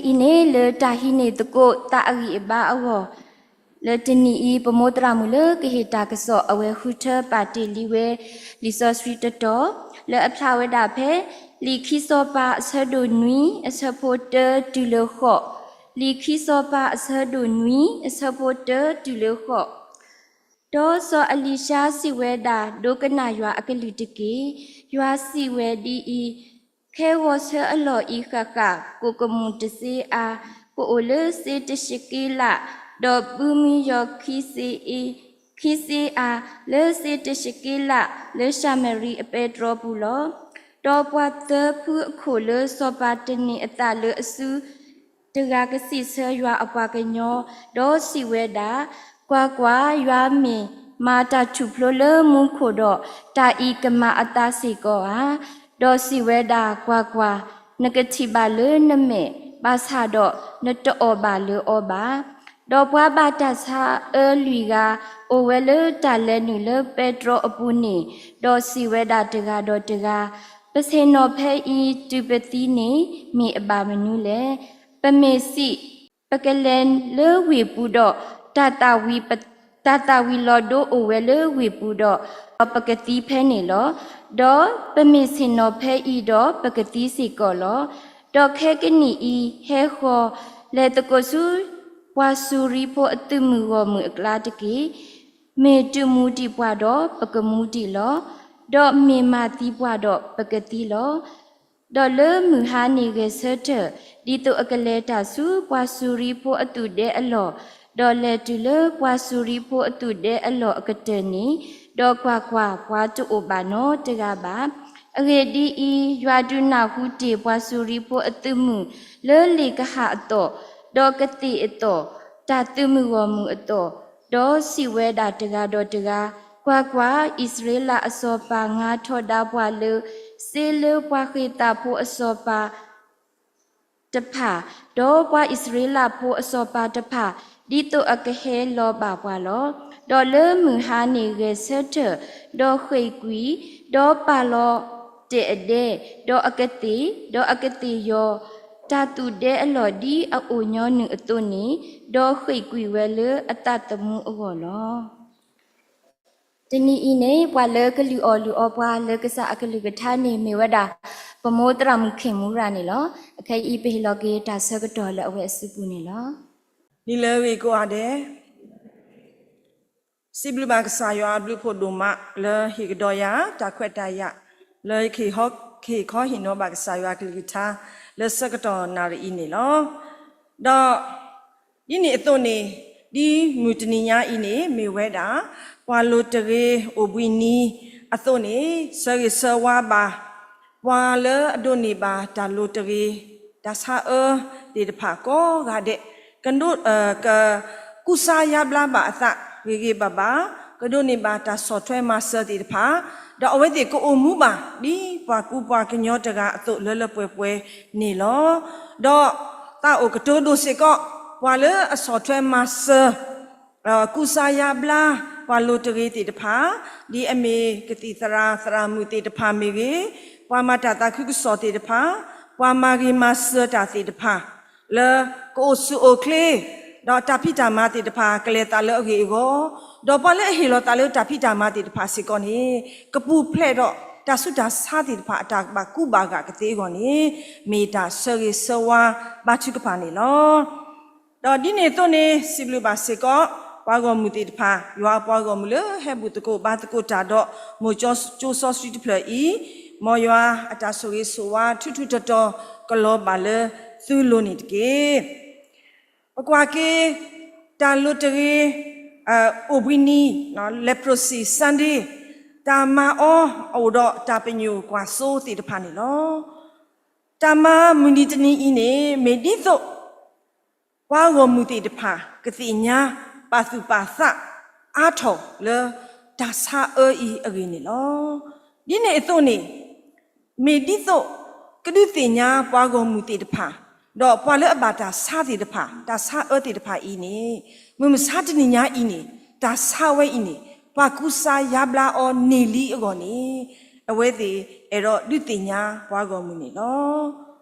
အံၤန့ၣ်လၢတၢ်ဟံးန့ၢ်သကိးသးအဂံၢ်အဘါအဂီၢ်, လၢတနံၤအံၤ ပမိၢ်သရၣ်မုၣ်လၢကဟ့ၣ်တၢ်ကစီၣ် အဝဲဃုထၢပာ်တ့ၢ်လံဝဲ လံာ်စီဆှံတတီၤ လၢအဖျါဝဲဒၣ်ဖဲ လံာ်ခံစီၤပၤအဆၢဒိၣ်နွံ အဆၢဖိတၢတုၤလၢဃိး, လံာ်ခံစီၤပၤအဆၢဒိၣ်နွံ အဆၢဖိတၢတုၤလၢဃိး. ဒီးစီၤအလံၤၡါစံးဝဲဒၣ်, ဒိကနၣ်ယွၤအကလုၢ်တက့ၢ်. ယွၤစံးဝဲဒ်အံၤ, ခဲဂီၤဆၢအလီၢ်အံၤဃၣ်ဃၣ် ကိၣ်ကမူၣ်တစ့အါ, ကအိၣ်လၢစ့တၡက့လး, ဒီးဘုမံယီၤခံစ့အါ, လၢစ့တၡက့လးလၢၡၤမရံအပဲတြီပူၤလီၤ. ဒီးပှၤသၢဖုအခိၣ်လၢစီၤပၤတန့ၢ်အသးလၢအစု တဂၤကစံးဆၢယွၤအပှၤကညီ, ဒီးစံးဝဲဒၣ်, ကွၢ်ကွၢ်, ယွၤမ့ၢ်မၤတၢ်ထူၣ်ဖျိလၢမူခိၣ်ဒီး, တၢ်အံၤကမၤအသးစ့ၢ်ကီးဧါ. ဒီးစံးဝဲဒၣ်, ကွၢ်ကွၢ်, နကထံၣ်ဘၣ်လၢနမဲာ်, ဘၣ်ဆၣ်ဒီးနတအီၣ်ဘၣ်လၢအီၤဘၣ်. ဒီးပှၤဘၣ်တၢ်ဆါအၢလွံၢ်ဂၤ အိၣ်ဝဲလၢတၢ်လဲၤနုာ်လၢပဲတြီအပူၤန့ၣ်, ဒီးစံးဝဲဒၣ်တဂၤဒီးတဂၤ, ပဆ့ၣ်နီၤဖဲအံၤတုၤပသံန့ၣ် မ့ၢ်အဘၣ်မနုၤလဲၣ်. ပမ့ၢ်စံး, ပကလဲၤလၢဝ့ၢ်ပူၤဒီး, တၢ်သၣ်ဝံၤလီၤဒိအိၣ်ဝဲလၢဝ့ၢ်ပူၤဒီး, ဒီးပကသံဖဲန့ၣ်လီၤ. ဒီးပမ့ၢ်ဆ့ၣ်နီၤဖဲအံၤဒီး, ပကသံစ့ၢ်ကီးလီၤ. ဒီးခဲကနံၣ်အံၤဟဲဃီၤ, လဲၤသကိးဆူပှၤစူၤရံဖိအသုးမုၢ်ဂီၢ်မုၢ်အကျါတက့ၢ်. မ့ၢ်တုၤမူၤတံၢ်ပှၤဒီးပကမူၤတံၢ်လီၤ. ဒီးမ့ၢ်မၤသံပှၤဒီးပကသံလီၤ. ဒီးလၢမုၢ်ဟါန့ၣ်ဂဲၤဆၢထၢၣ်, ဒ်သိးအကလဲၤတၢ်ဆူပှၤစူၤရံဖိအသုးဒဲအလီၢ်, ဒီးလဲၤတုၤလၢပှၤစူၤရံဖိအသုးဒဲအလီၢ်အကတၢၢ်န့ၣ်, ဒီးကွၢ်ကွၢ်, ပှၤတအိၣ်ဘၣ်နီတဂၤဘၣ်. အဂ့ၢ်ဒ်အံၤ, ယွၤဒုးနၢ်ဟူတ့ၢ်ပှၤစူၤရံဖိအသုးမုၢ်လၢလ့ၣ်ကဟၣ်အသိး, ဒီးကသ့ၣ်အသိး, တၢ်သုးမုၢ်ဂီၢ်မုၢ်အသိး, ဒီးစံးဝဲဒၣ်တဂၤဒီးတဂၤ, ကွၢ်ကွၢ်, အံၣ်စရ့လးအစီၤပၤ ငါထီဒါပှၤလၢစ့လၢပှၤဃ့ၢ်သးဖိအစီၤပၤ တဖၣ်, ဒီးပှၤအံၣ်စရ့လးဖိအစီၤပၤတဖၣ်, ဒ်သိးအကဟဲလီၤဘၣ်ပှၤလီၤ. ဒီးလၢမုၢ်ဟါန့ၣ်ဂဲၤဆၢထၢၣ်, ဒီးဃ့ၢ်ကွံာ်, ဒီးပာ်လီၤတဲာ်အဒဲ, ဒီးအကသ့ၣ်, ဒီးအကသ့ၣ်ယီၤ, တၢ်သုးဒဲအလီၢ်ဒ်အအိၣ်ညီနုၢ်အသိးန့ၣ်, ဒီးဃ့ၢ်ကွံာ်ဝဲလၢအသးသမူအဂီၢ်လီၤ. တနံၤအံၤန့ၣ် ပှၤလၢကလုၢ်အီၣ်လုၢ်အီပှၤလၢကစၢ်အကလုၢ်ကထါန့ၣ် မ့ၢ်ဝဲဒၣ် ပမိၢ်သရၣ်မုၣ်ခ့ၣ်မူရၤန့ၣ်လီၤ. အခဲအံၤပဟ့ၣ်လီၤက့ၤတၢ်ဆၢကတီၢ်လၢအဝဲအစုပူၤန့ၣ်လီၤ. နံၤလၢအဂ့ၤကိးဂၤဒဲး, စံးဘျုးဘၣ်ကစၢ်ယွၤအဘျုးဖှိၣ်ဒိၣ်မး လၢဟ့ၣ်ကဒီးယၤ တၢ်ခွဲးတၢ်ယာ် လၢယကဟ့ၣ်ခီဟ့ၣ်နီၤဘၣ်ကစၢ်ယွၤအကလုၢ်ကထါ လၢဆၢကတီၢ်နၣ်ရံၣ်အံၤန့ၣ်လီၤ. ဒီး ဒ်န့ၣ်အသိးန့ၣ်, ဒ်မုၢ်တနံၤညါအံၤန့ၣ် မ့ၢ်ဝဲဒၣ် ပှၤလိၤတဂ့ၤအိၣ်ဘှံးနံၤအသိးန့ၣ် ဆၢဂ့ၤဆၢဝါဘၣ် ပှၤလၢအဒိးန့ၢ်ဘၣ်တၢ်လိၤတဂ့ၤ တၢ်ဆါအၢသ့ၣ်တဖၣ်ကိးဂၤဒဲး, ကဒိး, ကကူစါယါဘျါဘၣ်အသး ဂ့ၤဂ့ၤဘၣ်ဘၣ်, ကဒိးန့ၢ်ဘၣ်တၢ်ဆီၣ်ထွဲမၤစၢၤသ့ၣ်တဖၣ်, ဒီးအဝဲသ့ၣ်ကအိၣ်မူဘၣ် ဒ်ပှၤကူပှၤကညီတဂၤအသိးလၢလၢပှဲၤပှဲၤန့ၣ်လီၤ. ဒီးသးအိၣ်ကတိၤဒိၣ်စ့ၢ်ကီး ပှၤလၢအဆီၣ်ထွဲမၤစၢၤ ကူစါယါဘျါ ပှၤလိၤတဂ့ၤသ့ၣ်တဖၣ်, ဒ်အမ့ၢ်ကသံၣ်သရၣ်သရၣ်မုၣ်သ့ၣ်တဖၣ်မ့ၢ်ဂ့ၤ, ပှၤမၤတၢ်သးခုကစီၣ်သ့ၣ်တဖၣ်, ပှၤမၤဂ့ၤမၤစၢၤတၢ်သ့ၣ်တဖၣ်, လၢကအိၣ်ဆူၣ်အိၣ်ချ့, ဒီးတၢ်ဖံးတၢ်မၤသ့ၣ်တဖၣ် ကလဲၤသးလၢအဂ့ၢ်အဂီၢ်, ဒီးပှၤလၢအဟ့ၣ်လီၤသးလၢတၢ်ဖံးတၢ်မၤသ့ၣ်တဖၣ်စ့ၢ်ကီးန့ၣ် ကပူၤဖျဲးဒီးတၢ်ဆူးတၢ်ဆါသ့ၣ်တဖၣ် အတၢ်ဘၣ်ကူဘၣ်ဂာ်ကသ့အဂီၢ်န့ၣ် မ့ၢ်တၢ်ဆၢဂ့ၤဆၢဝါဘါထုကဖၣ်န့ၣ်လီၤ. ဒီးဒ်န့ၣ်အသိးန့ၣ် စံးဘျုးဘၣ်စ့ၢ်ကီး ပှၤဂီၢ်မုၢ်သ့ၣ်တဖၣ်, ယွၤအပှၤဂီၢ်မုၢ်လၢဟဲဘူၣ်သကိးဘါသကိးတၢ်ဒီး မိၢ်ကၠိစီဆှံတဖျၢၣ်အံၤ, မ်ယွၤအတၢ်ဆိၣ်ဂ့ၤဆိၣ်ဝါ ထူးထူးတီၤတီၤ ကလီၤဘၣ်လၢသုလိၤန့ၣ်တက့ၢ်. ပကွၢ်က့ၤ တၢ်လိၤတဂ့ၤ အိၣ်ဘှံးနံၤ, Leprosy Sunday, တၢ်မၤအီၤအိၣ်ဒီးတၢ်ပညိၣ်ကွၢ်စိသ့ၣ်တဖၣ်န့ၣ်လီၤ. တၢ်မၤမုၢ်နံၤတနံၤအံၤန့ၣ် မ့ၢ်ဒ်သိး ပှၤဂီၢ်မုၢ်သ့ၣ်တဖၣ် ကသ့ၣ်ညါပာ်သူၣ်ပာ်သးအါထီၣ်လၢ တၢ်ဆါအၢအံၤအဂ့ၢ်န့ၣ်လီၤ. ဒ်န့ၣ်အသိးန့ၣ် မ့ၢ်ဒ်သိး ကဒုးသ့ၣ်ညါပှၤဂီၢ်မုၢ်သ့ၣ်တဖၣ်, ဒီးပှၤလၢအဘၣ်တၢ်ဆါသ့ၣ်တဖၣ်, တၢ်ဆါအၢသ့ၣ်တဖၣ်အံၤန့ၣ်, မုၢ်မဆါတနံၤညါအံၤန့ၣ် တၢ်ဆါဝဲအံၤန့ၣ် ပှၤကူစါယါဘျါအီၤန့ၢ်လံအဂီၢ်န့ၣ်, အဝဲသ့ၣ်အဲၣ်ဒိးဒုးသ့ၣ်ညါပှၤဂီၢ်မုၢ်န့ၣ်လီၤ.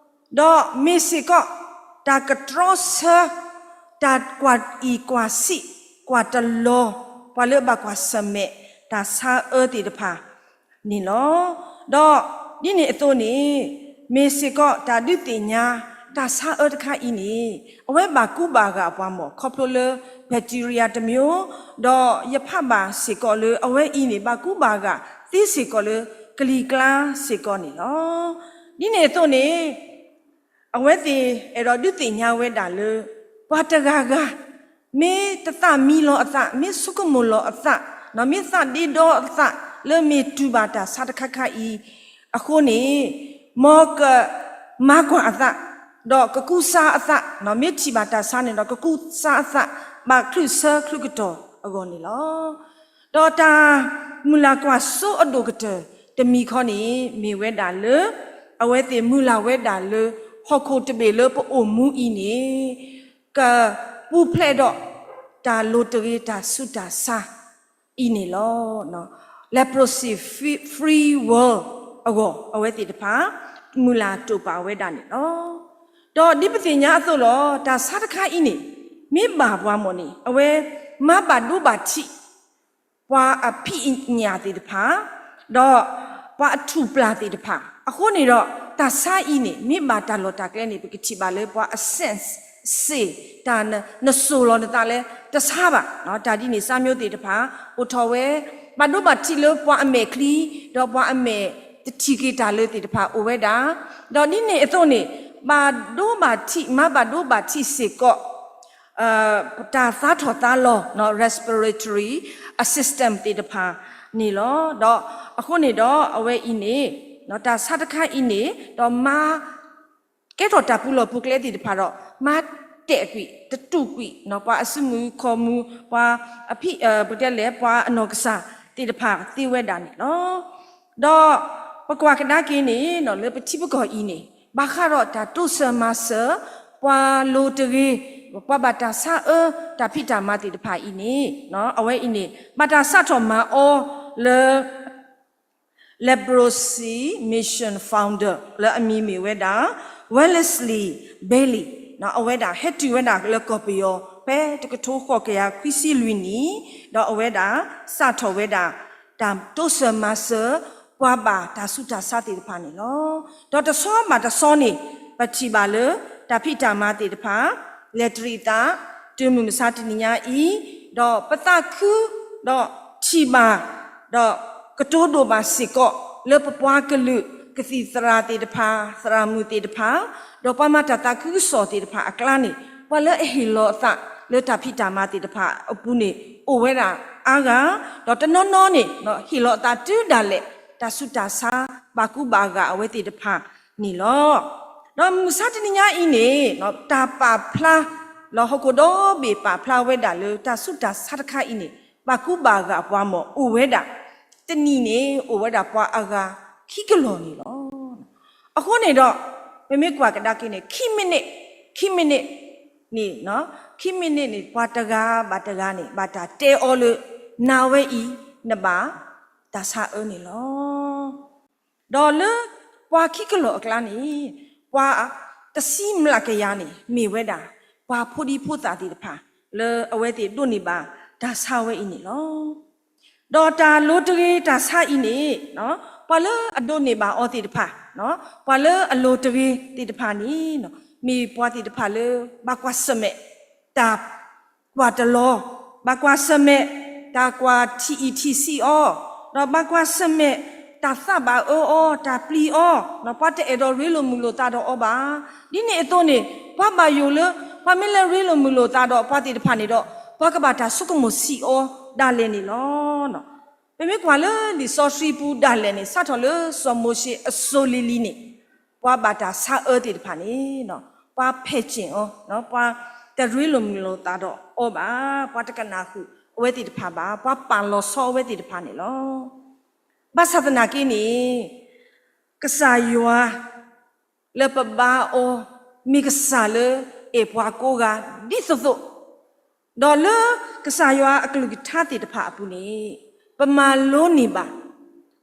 ဒီးမ့ၢ်စ့ၢ်ကီး တၢ်ကတြီဆၢ, တၢ်ကွၢ်အံၣ်ကွၢ်ဆံး, ကွၢ်တလီၤ, ပှၤလၢအဘၣ်ကွၢ်ဆၢၣ်မဲာ်တၢ်ဆါအၢသ့ၣ်တဖၣ်န့ၣ်လီၤ. ဒီးဒ်န့ၣ်အသိးန့ၣ် မ့ၢ်စ့ၢ်ကီးတၢ်ဒုးသ့ၣ်ညါ တၢ်ဆါအၢတခါအံၤန့ၣ် အဝဲဘၣ်ကူဘၣ်ဂာ်ပှၤမ့ၢ် ခီဖျိလၢ bacteria တမျိုး, ဒီးယဖးဘၣ်စ့ၢ်ကီးလၢအဝဲအံၤန့ၣ် ဘၣ်ကူဘၣ်ဂာ်သ့စ့ၢ်ကီးလၢကလံၤကျါစ့ၢ်ကီးန့ၣ်လီၤ. ဒ်န့ၣ်အသိးန့ၣ် အဝဲသ့ၣ်အဲၣ်ဒိးဒုးသ့ၣ်ညါဝဲဒၣ်လၢ ပှၤတဂၤဂၤ မ့ၢ်တသးမံလီၤအသး, မ့ၢ်ဆိကမိၣ်လီၤအသး, မ့ၢ်သးဒ့ဒီအသးလၢမ့ၢ်တူၢ်ဘၣ်တၢ်ဆါတခါခါအံၤအဃိန့ၣ် မ်ကမၤကွၢ်အသး, ဒီးကကူစါအသး, မ့ၢ်ထံၣ်ဘၣ်တၢ်ဆါန့ၣ်ဒီး ကကူစါအသး ဘၣ်ချုးဆၢချုးကတီၢ်အဂီၢ်န့ၣ်လီၤ. ဒီးတၢ်မုၢ်လၢ်ကွၢ်စိအဒိၣ်ကတၢၢ်တမံၤခီန့ၣ် မ့ၢ်ဝဲဒၣ်လၢ အဝဲသ့ၣ်မုၢ်လၢ်ဝဲဒၣ်လၢ ဟီၣ်ခိၣ်တဘ့ၣ်လၢပအိၣ်မူအံၤန့ၣ် ကပူၤဖျဲးဒီး တၢ်လိၤတဂ့ၤတၢ်ဆူးတၢ်ဆါအံၤန့ၣ်လီၤ. Leprosy Free World အဂီၢ် အဝဲသ့ၣ်တဖၣ် မုၢ်လၢ်တိာ်ပာ်ဝဲဒၣ်န့ၣ်လီၤ. ဒီးဒ်ပသ့ၣ်ညါအသိးလီၤ တၢ်ဆါတခါအံၤန့ၣ် မ့ၢ်ဘၣ်ပှၤမ့ၢ်န့ၣ် အဝဲမၤဘၣ်ဒိဘၣ်ထံး ပှၤအဖံးအညၣ်သ့ၣ်တဖၣ်, ဒီးပှၤအထူၣ်ပျၢ်သ့ၣ်တဖၣ်, အဃိန့ၣ်ဒီး တၢ်ဆါအံၤန့ၣ် မ့ၢ်ဘၣ်တၢ်လီၢ်တၢ်ကျဲန့ၣ် ပကထံၣ်ဘၣ်လၢပှၤအ sense စ့ၢ် တၢ်နစိာ်လီၤနသးလၢတဆါဘၣ်. တၢ်ဒ်န့ၣ် စၢ်မျိးသ့ၣ်တဖၣ် အိၣ်ထီၣ်ဝဲ ဘၣ်ဒိဘၣ်ထံးလၢပှၤအမဲာ်ချံ, ဒီးပှၤအမဲာ်တထံၣ်က့ၤတၢ်လၢသ့ၣ်တဖၣ်အိၣ်ဝဲဒၣ်, ဒီးဒ်န့ၣ်အသိးန့ၣ် ဘၣ်ဒိဘၣ်ထံး မၤဘၣ်ဒိဘၣ်ထံးစ့ၢ်ကီး တၢ်သါထီၣ်သါလီၤ respiratory system သ့ၣ်တဖၣ်န့ၣ်လီၤ. ဒီးအဃိန့ၣ်ဒီး အဝဲအံၤန့ၣ် တၢ်ဆါတခါအံၤန့ၣ် ဒီးမၤ ကဲထီၣ်တၢ်ပူၤလီၢ်ပူၤကျဲသ့ၣ်တဖၣ်ဒီး မၤတဲာ်ကွံာ် တတူာ်ကွံာ် ပှၤအစုမုၢ်ခီၣ်မုၢ် ပှၤအဖံး ပတဲလဲၣ် ပှၤအနီၢ်ကစၢ်သ့ၣ်တဖၣ်သ့ဝဲဒၣ်န့ၣ်လီၤ. ဒီးပကွၢ်ကဒါက့ၤန့ၣ် လၢပထံပကီၢ်အံၤန့ၣ် ဘၣ်ဃးဒီးတၢ်တိစၢၤမၤစၢၤ ပှၤလိၤတဂ့ၤ ပှၤဘၣ်တၢ်ဆါအၢ တၢ်ဖံးတၢ်မၤသ့ၣ်တဖၣ်အံၤန့ၣ် အဝဲအံၤန့ၣ် ဘၣ်တၢ်စးထီၣ်မၤအီၤလၢ Leprosy Mission Founder လၢအမံၤမ့ၢ်ဝဲဒၣ် Wellesley Bailey အဝဲဒၣ်ဟဲတုၤဝဲဒၣ်လၢကီၢ်ပယီၤ ဖဲတကထိဃိးကယၤခွံဆံလွံၢ်နံၣ် ဒီးအဝဲဒၣ်စးထီၣ်ဝဲဒၣ် တၢ်တိစၢၤမၤစၢၤ ပှၤဘၣ်တၢ်ဆူးတၢ်ဆါသ့ၣ်တဖၣ်န့ၣ်လီၤ. ဒီးတဆီဘၣ်တဆီန့ၣ် ပထံၣ်ဘၣ်လၢ တၢ်ဖံးတၢ်မၤသ့ၣ်တဖၣ် လဲၤတရံးအသး တုၤမုၢ်မဆါတနံၤညါအံၤ, ဒီးပသးခု ဒီးထံၣ်ဘၣ် ဒီးကတိၤဒိၣ်ဘၣ်စ့ၢ်ကီး လၢပပှၤကလုာ် ကသံၣ်သရၣ်သ့ၣ်တဖၣ် သရၣ်မုၣ်သ့ၣ်တဖၣ် ဒီးပှၤမၤတၢ်သးခုကစီၣ်သ့ၣ်တဖၣ်အကျါန့ၣ် ပှၤလၢအဟ့ၣ်လီၤအသးလၢတၢ်ဖံးတၢ်မၤသ့ၣ်တဖၣ်အပူၤန့ၣ် အိၣ်ဝဲဒၣ်အါဂၤ, ဒီးတနီၤနီၤန့ၣ် ဟ့ၣ်လီၤအသးတုၤဒၣ်လဲာ် တၢ်ဆူးတၢ်ဆါ ဘၣ်ကူဘၣ်ဂာ်အဝဲသ့ၣ်တဖၣ်န့ၣ်လီၤ. ဒီးမုၢ်မဆါတနံၤညါအံၤန့ၣ် တၢ်ပာ်ဖျါ လၢဟီၣ်ခိၣ်ဒီဘ့ၣ်ပာ်ဖျါဝဲဒၣ်လၢတၢ်ဆူးတၢ်ဆါတခါအံၤန့ၣ် ဘၣ်ကူဘၣ်ဂာ်ပှၤမ့ၢ်အိၣ်ဝဲဒၣ် တနံၤန့ၣ် အိၣ်ဝဲဒၣ်ပှၤအဂၤခံကလီၢ်န့ၣ်လီၤ. အဃိန့ၣ်ဒီး ပမ့ၢ်ကွၢ်ကဒါက့ၤန့ၣ် ခံမံးနံး ခံမံးနံးန့ၣ် ခံမံးနံးန့ၣ် ပှၤတဂၤဘၣ်တဂၤန့ၣ် ဘၣ်တၢ်တဲအီၤလၢ နၤဝဲအံၤ နဘၣ်တၢ်ဆါအၢန့ၣ်လီၤ. ဒီးလၢပှၤခံကလီၢ်အကျါန့ၣ် ပှၤတဆံမျးကယၤန့ၣ် မ့ၢ်ဝဲဒၣ် ပှၤဖိဒံဖိသၣ်သ့ၣ်တဖၣ် လၢအဝဲသ့ၣ်ဒိးန့ၢ်ဘၣ်တၢ်ဆါဝဲအံၤန့ၣ်လီၤ. ဒီးတၢ်လိၤတဂ့ၤတၢ်ဆါအံၤန့ၣ် ပှၤလၢအဒိးန့ၢ်ဘၣ်အီၤသ့ၣ်တဖၣ် ပှၤလၢအလိၤတဂ့ၤသ့ၣ်တဖၣ်န့ၣ် မ့ၢ်ပှၤသ့ၣ်တဖၣ်လၢ ဘၣ်ကွၢ်ဆၢၣ်မဲာ် တၢ်ကွၢ်တလီၤ, ဘၣ်ကွၢ်ဆၢၣ်မဲာ် တၢ်ကွၢ်ထံၣ်အံၣ်ထံၣ်ဆံးအီၤ, ဒီးဘၣ်ကွၢ်ဆၢၣ်မဲာ် တၢ်သးဘၣ်အၢအီၤ တၢ်ပျံၤအီၤ, ပှၤတအဲၣ်ဒိးရ့လိာ်မုာ်လိာ်သးဒီးအီၤဘၣ်. ဒ်န့ၣ်အသိးန့ၣ် ပှၤဘၣ်ယိၣ်လၢ ပှၤမ့ၢ်လဲၤရ့လိာ်မုာ်လိာ်သးဒီးပှၤသ့ၣ်တဖၣ်န့ၣ်ဒီး ပှၤကဘၣ်တၢ်ဆိကမိၣ်ဆံးအီၤဒၣ်လဲာ်န့ၣ်လီၤ. ပမ့ၢ်ကွၢ်လၢလံာ်စီဆှံပူၤဒၣ်လဲာ်န့ၣ် စးထီၣ်လၢစီၤမိၤၡ့အစိၤလံၤလံၤန့ၣ် ပှၤဘၣ်တၢ်ဆါအၢသ့ၣ်တဖၣ်န့ၣ် ပှၤဖဲးကၠ့ၣ်အီၤ, ပှၤတရ့လိာ်မုာ်လိာ်သးဒီးအီၤဘၣ်, ပှၤတကနၣ်ဃုာ်အဝဲသ့ၣ်တဖၣ်ဘၣ်, ပှၤပာ်လီၤဆီအဝဲသ့ၣ်တဖၣ်န့ၣ်လီၤ. ဘၣ်ဆၣ်သနာ်က့န့ၣ် ကစၢ်ယွၤ လၢပဘါအီၤ မ့ၢ်ကစၢ်လၢအဲၣ်ပှၤကိးဂၤဒ်သိးသိး, ဒီးလၢကစၢ်ယွၤအကလုၢ်ကထါသ့ၣ်တဖၣ်အပူၤန့ၣ် ပမၤလိန့ၢ်ဘၣ်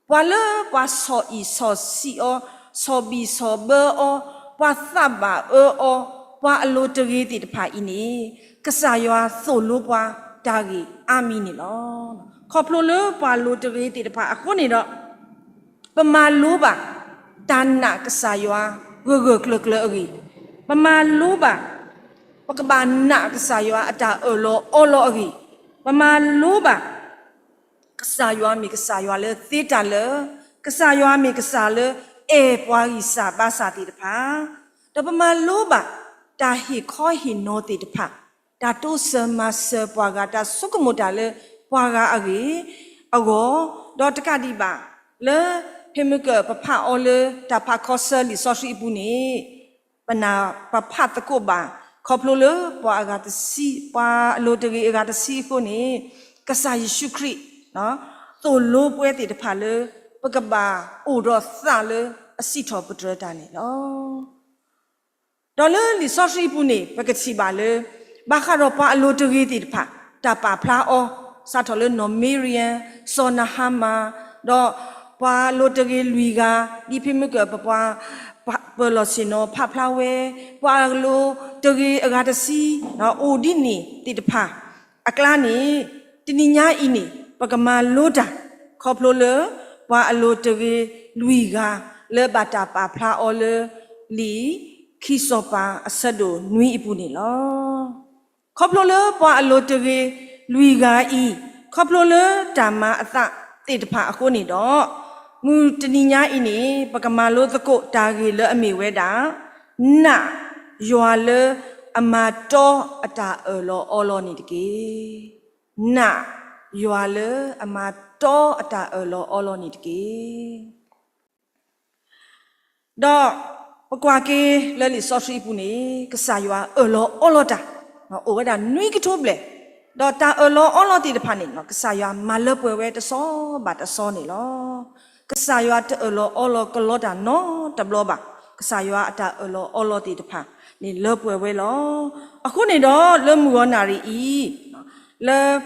ပှၤလၢပှၤဆီၣ်အံၣ်ဆီၣ်ဆံးအီၤ, ဆီၣ်ဘံၣ်ဆီၣ်ဘၢအီၤ, ပှၤသးဘၣ်အၢအီၤ, ပှၤအလိၤတဂ့ၤသ့ၣ်တဖၣ်အံၤန့ၣ် ကစၢ်ယွၤသိၣ်လိပှၤတၢ်ဂ့ၢ်အါမံၤန့ၣ်လီၤ. ခီဖျိလၢပှၤအလိၤတဂ့ၤသ့ၣ်တဖၣ်အဃိန့ၣ်ဒီး ပမၤလိဘၣ် တၢ်နာ်ကစၢ်ယွၤ ဂၢၢ်ဂၢၢ်ကျၢၤကျၢၤအဂ့ၢ်, ပမၤလိဘၣ် ပကဘၣ်နာ်ကစၢ်ယွၤအတၢ်အၢၣ်လီၤအီလီၤအဂ့ၢ်, ပမၤလိဘၣ် ကစၢ်ယွၤမ့ၢ်ကစၢ်ယွၤလၢသ့တၢ်လၢာ်, ကစၢ်ယွၤမ့ၢ်ကစၢ်လၢအဲၣ်ပှၤဂံၢ်စၢ်ဘါစၢ်သ့ၣ်တဖၣ်, ဒီးပမၤလိဘၣ် တၢ်ဟ့ၣ်ခီဟ့ၣ်နီၤသ့ၣ်တဖၣ်, တၢ်တိစၢၤမၤစၢၤပှၤဂၤ, တၢ်ဆိကမိၣ်တၢ်လၢပှၤဂၤအဂ့ၢ်အဂီၢ်, ဒီးတကးဒံးဘၣ် လၢဖဲမုၢ်ကၢၢ်ပဖးအီၤလၢတၢ်ဖးခီဆၢလံာ်စီဆှံအပူၤန့ၣ် ပနၢ်ပဖးသကိးဘၣ် ခီဖျိလၢပှၤအဂၤတဆံ, ပှၤအလိၤတဂ့ၤအဂၤတဆံအဃိန့ၣ် ကစၢ်ယ့ၣ်ၡူးခရံာ် သိၣ်လိပဝဲသ့ၣ်တဖၣ်လၢ ပကဘၣ်အိၣ်ဒီးသးလၢအစံးထီၣ်ပတြၢၤတၢ်န့ၣ်လီၤ. ဒီးလၢလံာ်စီဆှံအပူၤန့ၣ် ပကထံၣ်ဘၣ်လၢ ဘၣ်ဃးဒီးပှၤအလိၤတဂ့ၤသ့ၣ်တဖၣ် တၢ်ပာ်ဖျါအီၤ စးထီၣ်လၢနီၢ်မံရံယၢၣ်, စီၤနၤဟမၣ်, ဒီးပှၤအလိၤတဂ့ၤလွံၢ်ဂၤ, ဒ်ဖဲမုၢ်ကၢၢ်ပပှၤ ပၢၤလီၢ်ဆ့ၣ်နီၤဖးဖျါဝဲ, ပှၤအလိၤတဂ့ၤအဂၤတဆံ အိၣ်ဒ်န့ၣ်သ့ၣ်တဖၣ် အကျါန့ၣ် တနံၤညါအံၤန့ၣ် ပကမၤလိတၢ် ခီဖျိလၢ ပှၤအလိၤတဂ့ၤလွံၢ်ဂၤ လၢဘၣ်တၢ်ပာ်ဖျါအီၤလၢ လံာ်ခံစီၤပၤအဆၢဒိၣ်နွံအပူၤန့ၣ်လီၤ. ခီဖျိလၢပှၤအလိၤတဂ့ၤလွံၢ်ဂၤအံၤ, ခီဖျိလၢတၢ်မၤအသးသ့ၣ်တဖၣ်အဃိန့ၣ်ဒီး, မုၢ်တနံၤညါအံၤန့ၣ် ပကမၤလိသကိးတၢ်ဂ့ၢ်လၢအမ့ၢ်ဝဲဒၣ်, နာ်ယွၤလၢအမၤတီအတၢ်အၢၣ်လီၤအီလီၤန့ၣ်တက့ၢ်. နာ်ယွၤလၢအမၤတီအတၢ်အၢၣ်လီၤအီလီၤန့ၣ်တက့ၢ်. ဒီးပကွၢ်က့ၤလၢလံာ်စီဆှံအပူၤန့ၣ် ကစၢ်ယွၤအၢၣ်လီၤအီလီၤတၢ် အိၣ်ဝဲဒၣ်နွံကထိဘျဲၣ်, ဒီးတၢ်အၢၣ်လီၤအီလီၤသ့ၣ်တဖၣ်န့ၣ် ကစၢ်ယွၤမၤလၢပှဲၤဝဲတဆီဘၣ်တဆီန့ၣ်လီၤ. ကစၢ်ယွၤတအၢၣ်လီၤအီလီၤကလီတၢ်နီတဘျီဘၣ်. ကစၢ်ယွၤအတၢ်အၢၣ်လီၤအီလီၤသ့ၣ်တဖၣ်န့ၣ်လၢပှဲၤဝဲလီၤ. အဃိန့ၣ်ဒီးလၢမုၢ်ဂီၤနၣ်ရံၣ်အံၤ လၢ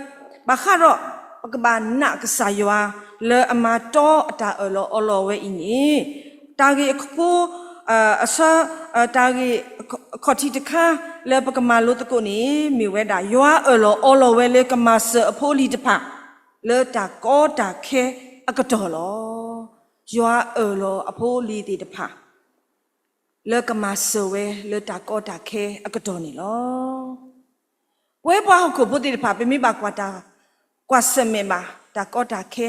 ဘၣ်ဃးဒီး ပကဘၣ်နာ်ကစၢ်ယွၤ လၢအမၤတီအတၢ်အၢၣ်လီၤအီလီၤဝဲအံၤန့ၣ်, တၢ်ဂ့ၢ်အခိ အဆၢ တၢ်ဂ့ၢ်အခီၣ်ထံးတခါ လၢပကမၤလိသကိးန့ၣ် မ့ၢ်ဝဲဒၣ် ယွၤအၢၣ်လီၤအီလီၤဝဲလၢကမၤစၢၤအဖိအလံၤတဖၣ် လၢတၢ်ကီတၢ်ခဲအကတီၢ်လီၤ. ယွၤအၢၣ်လီၤအဖိအလံၤသ့ၣ်တဖၣ် လၢကမၤစၢၤဝဲလၢတၢ်ကီတၢ်ခဲအကတီၢ်န့ၣ်လီၤ. ပဝဲပှၤဟီၣ်ခိၣ်ဖိသ့ၣ်တဖၣ် ပမ့ၢ်ဘၣ်ကွၢ်တၢ် ကွၢ်ဆၢၣ်မဲာ်ဘၣ်တၢ်ကီတၢ်ခဲ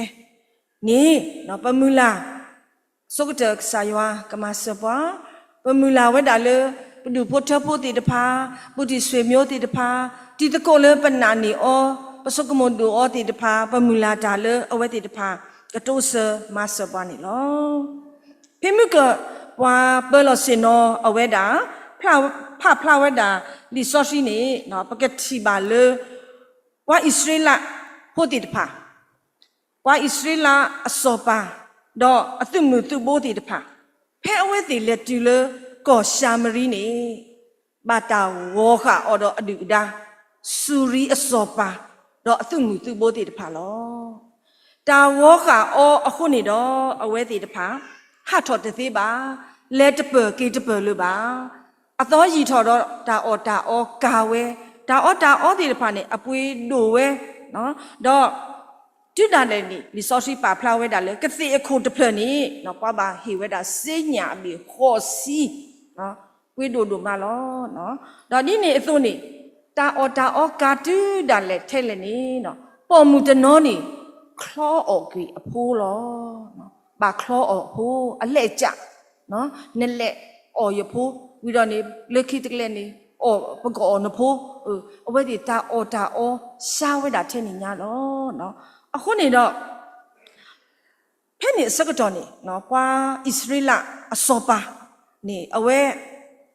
န့ၣ် ပမုၢ်လၢ် ဆိကတၢၢ်ကစၢ်ယွၤကမၤစၢၤပှၤ, ပမုၢ်လၢ်ဝဲဒၣ်လၢ ပဒူၣ်ဖိထၢဖိသ့ၣ်တဖၣ်, ပုၢ်တံၢ်ဆွေမျိုးသ့ၣ်တဖၣ်, တံၤသကိးလၢပနာ်န့ၢ်အီၤ, ပဆိကမိၣ်ဒိၣ်အီၤသ့ၣ်တဖၣ်, ပမုၢ်လၢ်တၢ်လၢအဝဲသ့ၣ်တဖၣ် ကတိစၢၤမၤစၢၤပှၤန့ၣ်လီၤ. ဖဲမုၢ်ကၢၢ် ပှၤပၢၤလီၢ်ဆ့ၣ်နီၤအဝဲဒၣ် ဖးဖျါဝဲဒၣ်လံာ်စီဆှံန့ၣ် ပကထံၣ်ဘၣ်လၢ ပှၤအံၣ်စရ့လးဖိသ့ၣ်တဖၣ်, ပှၤအံၣ်စရ့လးအစီၤပၤ ဒီးအသုးမုၢ်သုးဘိသ့ၣ်တဖၣ်, ဖဲအဝဲသ့ၣ်လဲၤတုၤလၢကီၢ်ၡၤမရံန့ၣ် ဘၣ်တၢ်ဂီၤဃာ်အီၤဒီးအဒုၣ်အဒါ, စူၤရံအစီၤပၤ ဒီးအသုးမုၢ်သုးဘိသ့ၣ်တဖၣ်လီၤ. တၢ်ဂီၤဃာ်အီၤအဃိန့ၣ်ဒီး အဝဲသ့ၣ်တဖၣ် ဟးထီၣ်တသ့ဘၣ်, လဲၤတပၢၢ်က့ၤတပၢၢ်လၢၤဘၣ်. အသီယံာ်ထီၣ်ဒီးတၢ်အီၣ်တၢ်အီကၤဝဲ, တၢ်အီၣ်တၢ်အီသ့ၣ်တဖၣ်န့ၣ် အပှ့ၤဒိၣ်ဝဲ, ဒီး တုၤဒၣ်လဲာ်န့ၣ် လံာ်စီဆှံပာ်ဖျါဝဲဒၣ်လၢ ကသ့ၣ်အခိၣ်တဖျၢၣ်န့ၣ် ပှၤဘၣ်ဟ့ၣ်ဝဲဒၣ်စ့ညၣ်အဘ့ၣ်ဃိးဆံ, ပှ့ၤဒိၣ်ဒိၣ်မးလီၤ. ဒီးဒ်န့ၣ်အသိးန့ၣ် တၢ်အီၣ်တၢ်အီကၤတုၤဒၣ်လဲာ်ထဲလဲၣ်န့ၣ် ပိာ်မုၣ်တနီၤန့ၣ် ချီအီၣ်ကွံာ်အဖိလီၤ. ဘၣ်ချီအီၣ်အဖိ အလဲၣ်ကၠး နလဲၤအီၣ်ယဖိ ဝံၤဒီးန့ၣ် လၢခံတကလဲာ်န့ၣ် အီၣ်ပကအီၣ်နဖိ, အဝဲသ့ၣ်တၢ်အီၣ်တၢ်အီစှၤဝဲဒၣ်ထဲန့ၣ်ညါလီၤ. အဃိန့ၣ်ဒီး ဖဲန့ၣ်အဆၢကတီၢ်န့ၣ် ပှၤအံၣ်စရ့လးအစီၤပၤန့ၣ် အဝဲ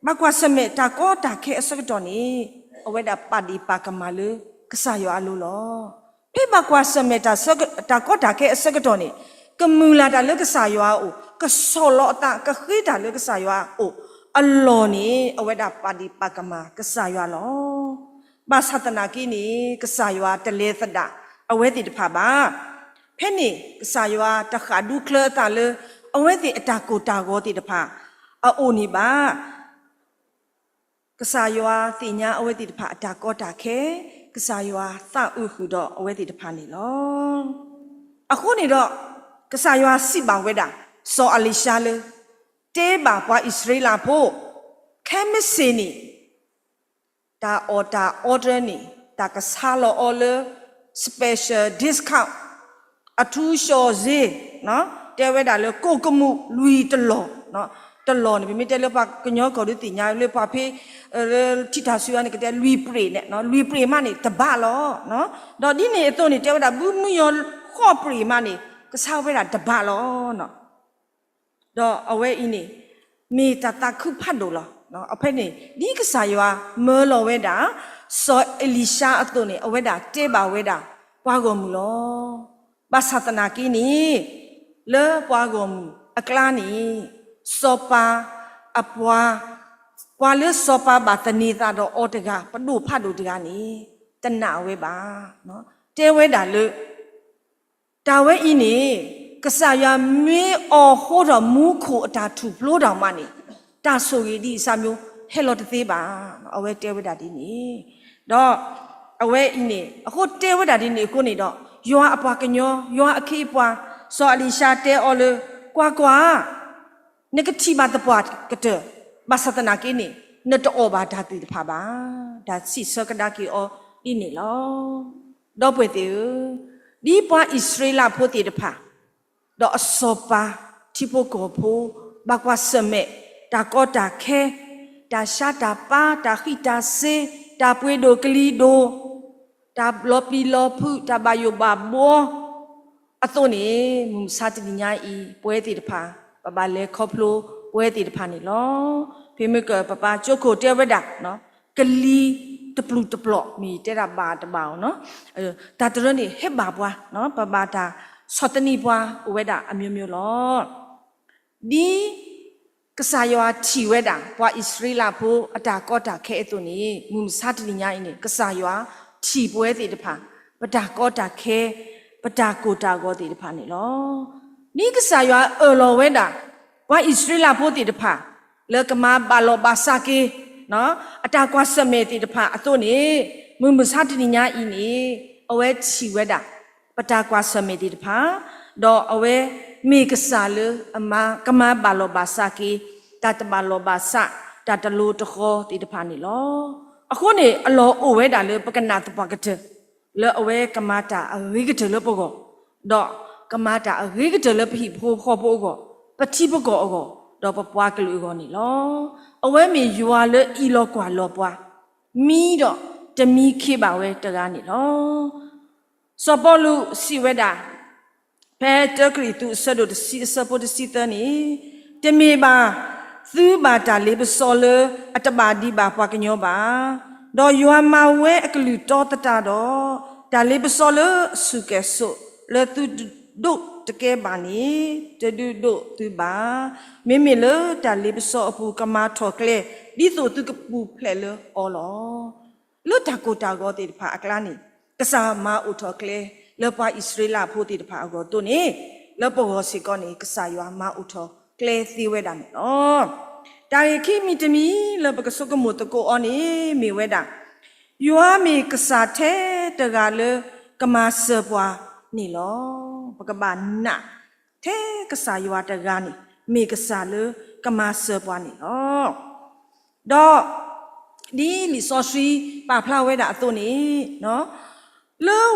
ဘၣ်ကွၢ်ဆၢၣ်မဲာ်တၢ်ကီတၢ်ခဲအဆၢကတီၢ်န့ၣ် အဝဲဒၣ်ပာ်ဒံးပာ်ကမၣ်လၢကစၢ်ယွၤအလိၤလီၤ. ဖဲဘၣ်ကွၢ်ဆၢၣ်မဲာ်တၢ်ကီတၢ်ခဲအဆၢကတီၢ်န့ၣ် ကမုၢ်လၢ်တၢ်လၢကစၢ်ယွၤအအိၣ်, ကဆီၣ်လီၤအသး ကဃ့တၢ်လၢကစၢ်ယွၤအအိၣ်အလီၢ်န့ၣ် အဝဲဒၣ်ပာ်ဒံးပာ်ကမၣ်ကစၢ်ယွၤလီၤ. ဘၣ်ဆၣ်သနာ်က့န့ၣ် ကစၢ်ယွၤတလဲၤသဒၣ်အဝဲသ့ၣ်တဖၣ်ဘၣ်. ဖဲန့ၣ်ကစၢ်ယွၤတဃၣ်ဒူချၢအသးလၢ အဝဲသ့ၣ်အတၢ်ကိၢ်တၢ်ဂီၤသ့ၣ်တဖၣ်အအိၣ်န့ၣ်ဘၣ်. ကစၢ်ယွၤသ့ၣ်ညါအဝဲသ့ၣ်တဖၣ်အတၢ်ကီတၢ်ခဲ, ကစၢ်ယွၤသးအုးဃုာ်ဒီးအဝဲသ့ၣ်တဖၣ်န့ၣ်လီၤ. အဃိန့ၣ်ဒီး ကစၢ်ယွၤစံးဘၣ်ဝဲဒၣ် စီၤအလံၤၡါလၢ တဲဘၣ်ပှၤအံၣ်စရ့လးဖိ, ခဲမုၢ်ဆ့ၣ်န့ၣ် တၢ်အီၣ်တၢ်အီတၢ်န့ၣ် တၢ်ကဆါလီၤအီၤလၢ special discount အထူးလျှော့ဈေး, တဲဝဲဒၣ်လၢကိၣ်ကမူၣ်လွံၢ်တလီၢ်, တလီၢ်န့ၣ် ပမ့ၢ်တဲလၢပှၤကညီကီၢ်ဒုးသ့ၣ်ညါလၢပှၤဖဲ ထံထၣ်ဆူအန့ၣ် ကတဲလွံၢ်ပြ့ၣ်န့ၣ်, လွံၢ်ပြ့ၣ်မးန့ၣ် တဘးလီၤ. ဒီးဒ်န့ၣ်အသိးန့ၣ် တဲဝဲဒၣ် ဘုမုၢ်ယီၤဃိးပြ့ၣ်မးန့ၣ် ကဆါဝဲဒၣ်တဘးလီၤ. ဒီးအဝဲအံၤန့ၣ် မ့ၢ်တၢ်သးခုဖးဒိၣ်လီၤ. အဖဲန့ၣ် ဒ်ကစၢ်ယွၤမၢလီၤဝဲဒၣ် စီၤအ့လံၡါအသိးန့ၣ် အဝဲဒၣ်တဲဘၣ်ဝဲဒၣ် ပှၤဂီၢ်မုၢ်လီၤ. ဘၣ်ဆၣ်သနာ်က့န့ၣ် လၢပှၤဂီၢ်မုၢ်အကျါန့ၣ် စီၤပၤအပှၤ, ပှၤလၢစီၤပၤဘၣ်သန့ၤသးဒီးအီၤတဂၤ ပဒိၣ်ဖးဒိၣ်တဂၤန့ၣ် တနာ်ဝဲဘၣ်. တဲဝဲဒၣ်လၢ တၢ်ဝဲအံၤန့ၣ် ကစၢ်ယွၤမ့ၢ်အိးထီၣ်မူခိၣ်အတၢ်ထူၣ်ဖျိတၢ်မးန့ၣ် တၢ်ဆိၣ်ဂ့ၤဒ်အံၤစၢ်မၠိ ဟဲလီၤတသ့ဘၣ်. အဝဲတဲဝဲဒၣ်ဒ်န့ၣ်, ဒီးအဝဲအံၤန့ၣ် အဃိတဲဝဲဒၣ်ဒ်န့ၣ်အဃိန့ၣ်ဒီး ယွၤအပှၤကညီ ယွၤအခ့အပှၤ စီၤအလံၤၡါတဲအီၤလၢ ကွၢ်ကွၢ် နကထံၣ်ဘၣ်သပှၢ်ကတၢၢ်, ဘၣ်ဆၣ်သနာ်က့န့ၣ် နတအီၣ်ဘၣ်တၢ်သ့ၣ်တဖၣ်ဘၣ်. တၢ်စံးဆၢကဒါက့ၤအီၤဒ်န့ၣ်လီၤ. ဒီပုၢ်ဝဲၢ်သ့ၣ်ဧၢ, ဒ်ပှၤအံၣ်စရ့လးဖိသ့ၣ်တဖၣ် ဒီးအစီၤပၤ ထံဖိကီၢ်ဖိ ဘၣ်ကွၢ်ဆၢၣ်မဲာ် တၢ်ကီတၢ်ခဲ, တၢ်ဆါတၢ်ပၢ်, တၢ်ဃံးတၢ်စ့, တၢ်ပှ့ၤဒိၣ်ကလံၤဒိၣ်, တၢ်လီၤပျံၤလီၤဖုး, တၢ်ဘၣ်ယိၣ်ဘၣ်ဘှီ အသိးန့ၣ် မုၢ်မဆါတနံၤညါအံၤ ပဝဲသ့ၣ်တဖၣ် ပဘၣ်လဲၤခီဖျိပဝဲသ့ၣ်တဖၣ်န့ၣ်လီၤ. ဖဲမ့ၢ်ကပပၢ်ကၠိခိၣ်တဲဝဲဒၣ် ကလံၤတပျုာ်တပျီၣ် မ့ၢ်တဲဒၣ်ဘၣ်တဘၣ်အီၤ, တၢ်တရၢန့ၣ် ဟဲဘၣ်ပှၤ, ပဘၣ်တၢ်ဆီၣ်သနံးပှၤအိၣ်ဝဲဒၣ်အမျိုးမျိုးလီၤ. ဒ်ကစၢ်ယွၤထံၣ်ဝဲဒၣ် ပှၤအံၣ်စရ့လးဖိအတၢ်ကီတၢ်ခဲအသိးန့ၣ် မုၢ်မဆါတနံၤညါအံၤန့ၣ် ကစၢ်ယွၤထံၣ်ပဝဲသ့ၣ်တဖၣ် ပတၢ်ကီတၢ်ခဲ ပတၢ်ကိၢ်တၢ်ဂီၤသ့ၣ်တဖၣ်န့ၣ်လီၤ. ဒ်ကစၢ်ယွၤအၢၣ်လီၤဝဲဒၣ် ပှၤအံၣ်စရ့လးဖိသ့ၣ်တဖၣ် လၢကမၤဘၣ်လီၤဘၣ်စးက့ၤ အတၢ်ကွၢ်ဆၢၣ်မဲာ်သ့ၣ်တဖၣ်အသိးန့ၣ် မုၢ်မဆါတနံၤညါအံၤန့ၣ် အဝဲထံၣ်ဝဲဒၣ် ပတၢ်ကွၢ်ဆၢၣ်မဲာ်သ့ၣ်တဖၣ်, ဒီးအဝဲမ့ၢ်ကစၢ်လၢအမၤ ကမၤဘၣ်လီၤဘၣ်စးက့ၤ တၢ်တဘၣ်လီၤဘၣ်စး တၢ်တလိၤတဃီၤသ့ၣ်တဖၣ်န့ၣ်လီၤ. အဃိန့ၣ် အလီၢ်အိၣ်ဝဲဒၣ်လၢပကနၣ်သပှၢ်ကတၢၢ် လၢအဝဲကမၤတၢ်အဂ့ၤကတၢၢ်လၢပဂီၢ်, ဒီးကမၤတၢ်အဂ့ၤကတၢၢ်လၢပဟံၣ်ဖိဃီဖိအဂီၢ်, ပထံပကီၢ်အဂီၢ်, ဒီးပပှၤကလုာ်အဂီၢ်န့ၣ်လီၤ. အဝဲမ့ၢ်ယွၤလၢအံးလီၤကွၢ်လီၤပှၤ, မံဒီးတမံခ့ဘၣ်ဝဲတဂၤန့ၣ်လီၤ. စီၤပီလူးစံးဝဲဒၣ် ဖဲတၢကရံၣ်သူးအဆၢဒိၣ်တဆံ အဆၢဖိတဆံသၢန့ၣ်, တမ့ၢ်ဘၣ်သုဘၣ်တၢ်လ့ပစီလၢအတဘၣ်ဒံးဘၣ်ပှၤကညီဘၣ်. ဒီးယွၤမၤဝဲအကလုၢ်တီသတးဒီး, တၢ်လ့ပစီလၢအဆူၣ်ကဲၣ်ဆိးလၢသုဒိးတကဲဘၣ်န့ၣ် တဒုးဒိးသုဘၣ်. မ့မ့ၢ်လၢတၢ်လ့ပစီအပူၤကမၤထီၣ်ကျဲ ဒ်သိးသုကပူၤဖျဲးလၢအီၤလီၤ. လၢတၢ်ကိၢ်တၢ်ဂီၤသ့ၣ်တဖၣ်အကျါန့ၣ် ကစၢ်မၤအိၣ်ထီၣ်ကျဲ လၢပှၤအံၣ်စရ့လးဖိသ့ၣ်တဖၣ်အဂီၢ်အသိးန့ၣ်, လၢပဂီၢ်စ့ၢ်ကီးန့ၣ် ကစၢ်ယွၤမၤအိၣ်ထီၣ်ကျဲသ့ဝဲဒၣ်န့ၣ်လီၤ. တၢ်ဂ့ၢ်ခံမံၤတမံၤလၢပကဆိကမိၣ်သကိးအီၤန့ၣ် မ့ၢ်ဝဲဒၣ် ယွၤမ့ၢ်ကစၢ်ထဲတဂၤလၢကမၤစၢၤပှၤန့ၣ်လီၤ. ပကဘၣ်နာ်ထဲကစၢ်ယွၤတဂၤန့ၣ် မ့ၢ်ကစၢ်လၢကမၤစၢၤပှၤန့ၣ်လီၤ. ဒီး ဒ်လံာ်စီဆှံပာ်ဖျါဝဲဒၣ်အသိးန့ၣ်, လၢ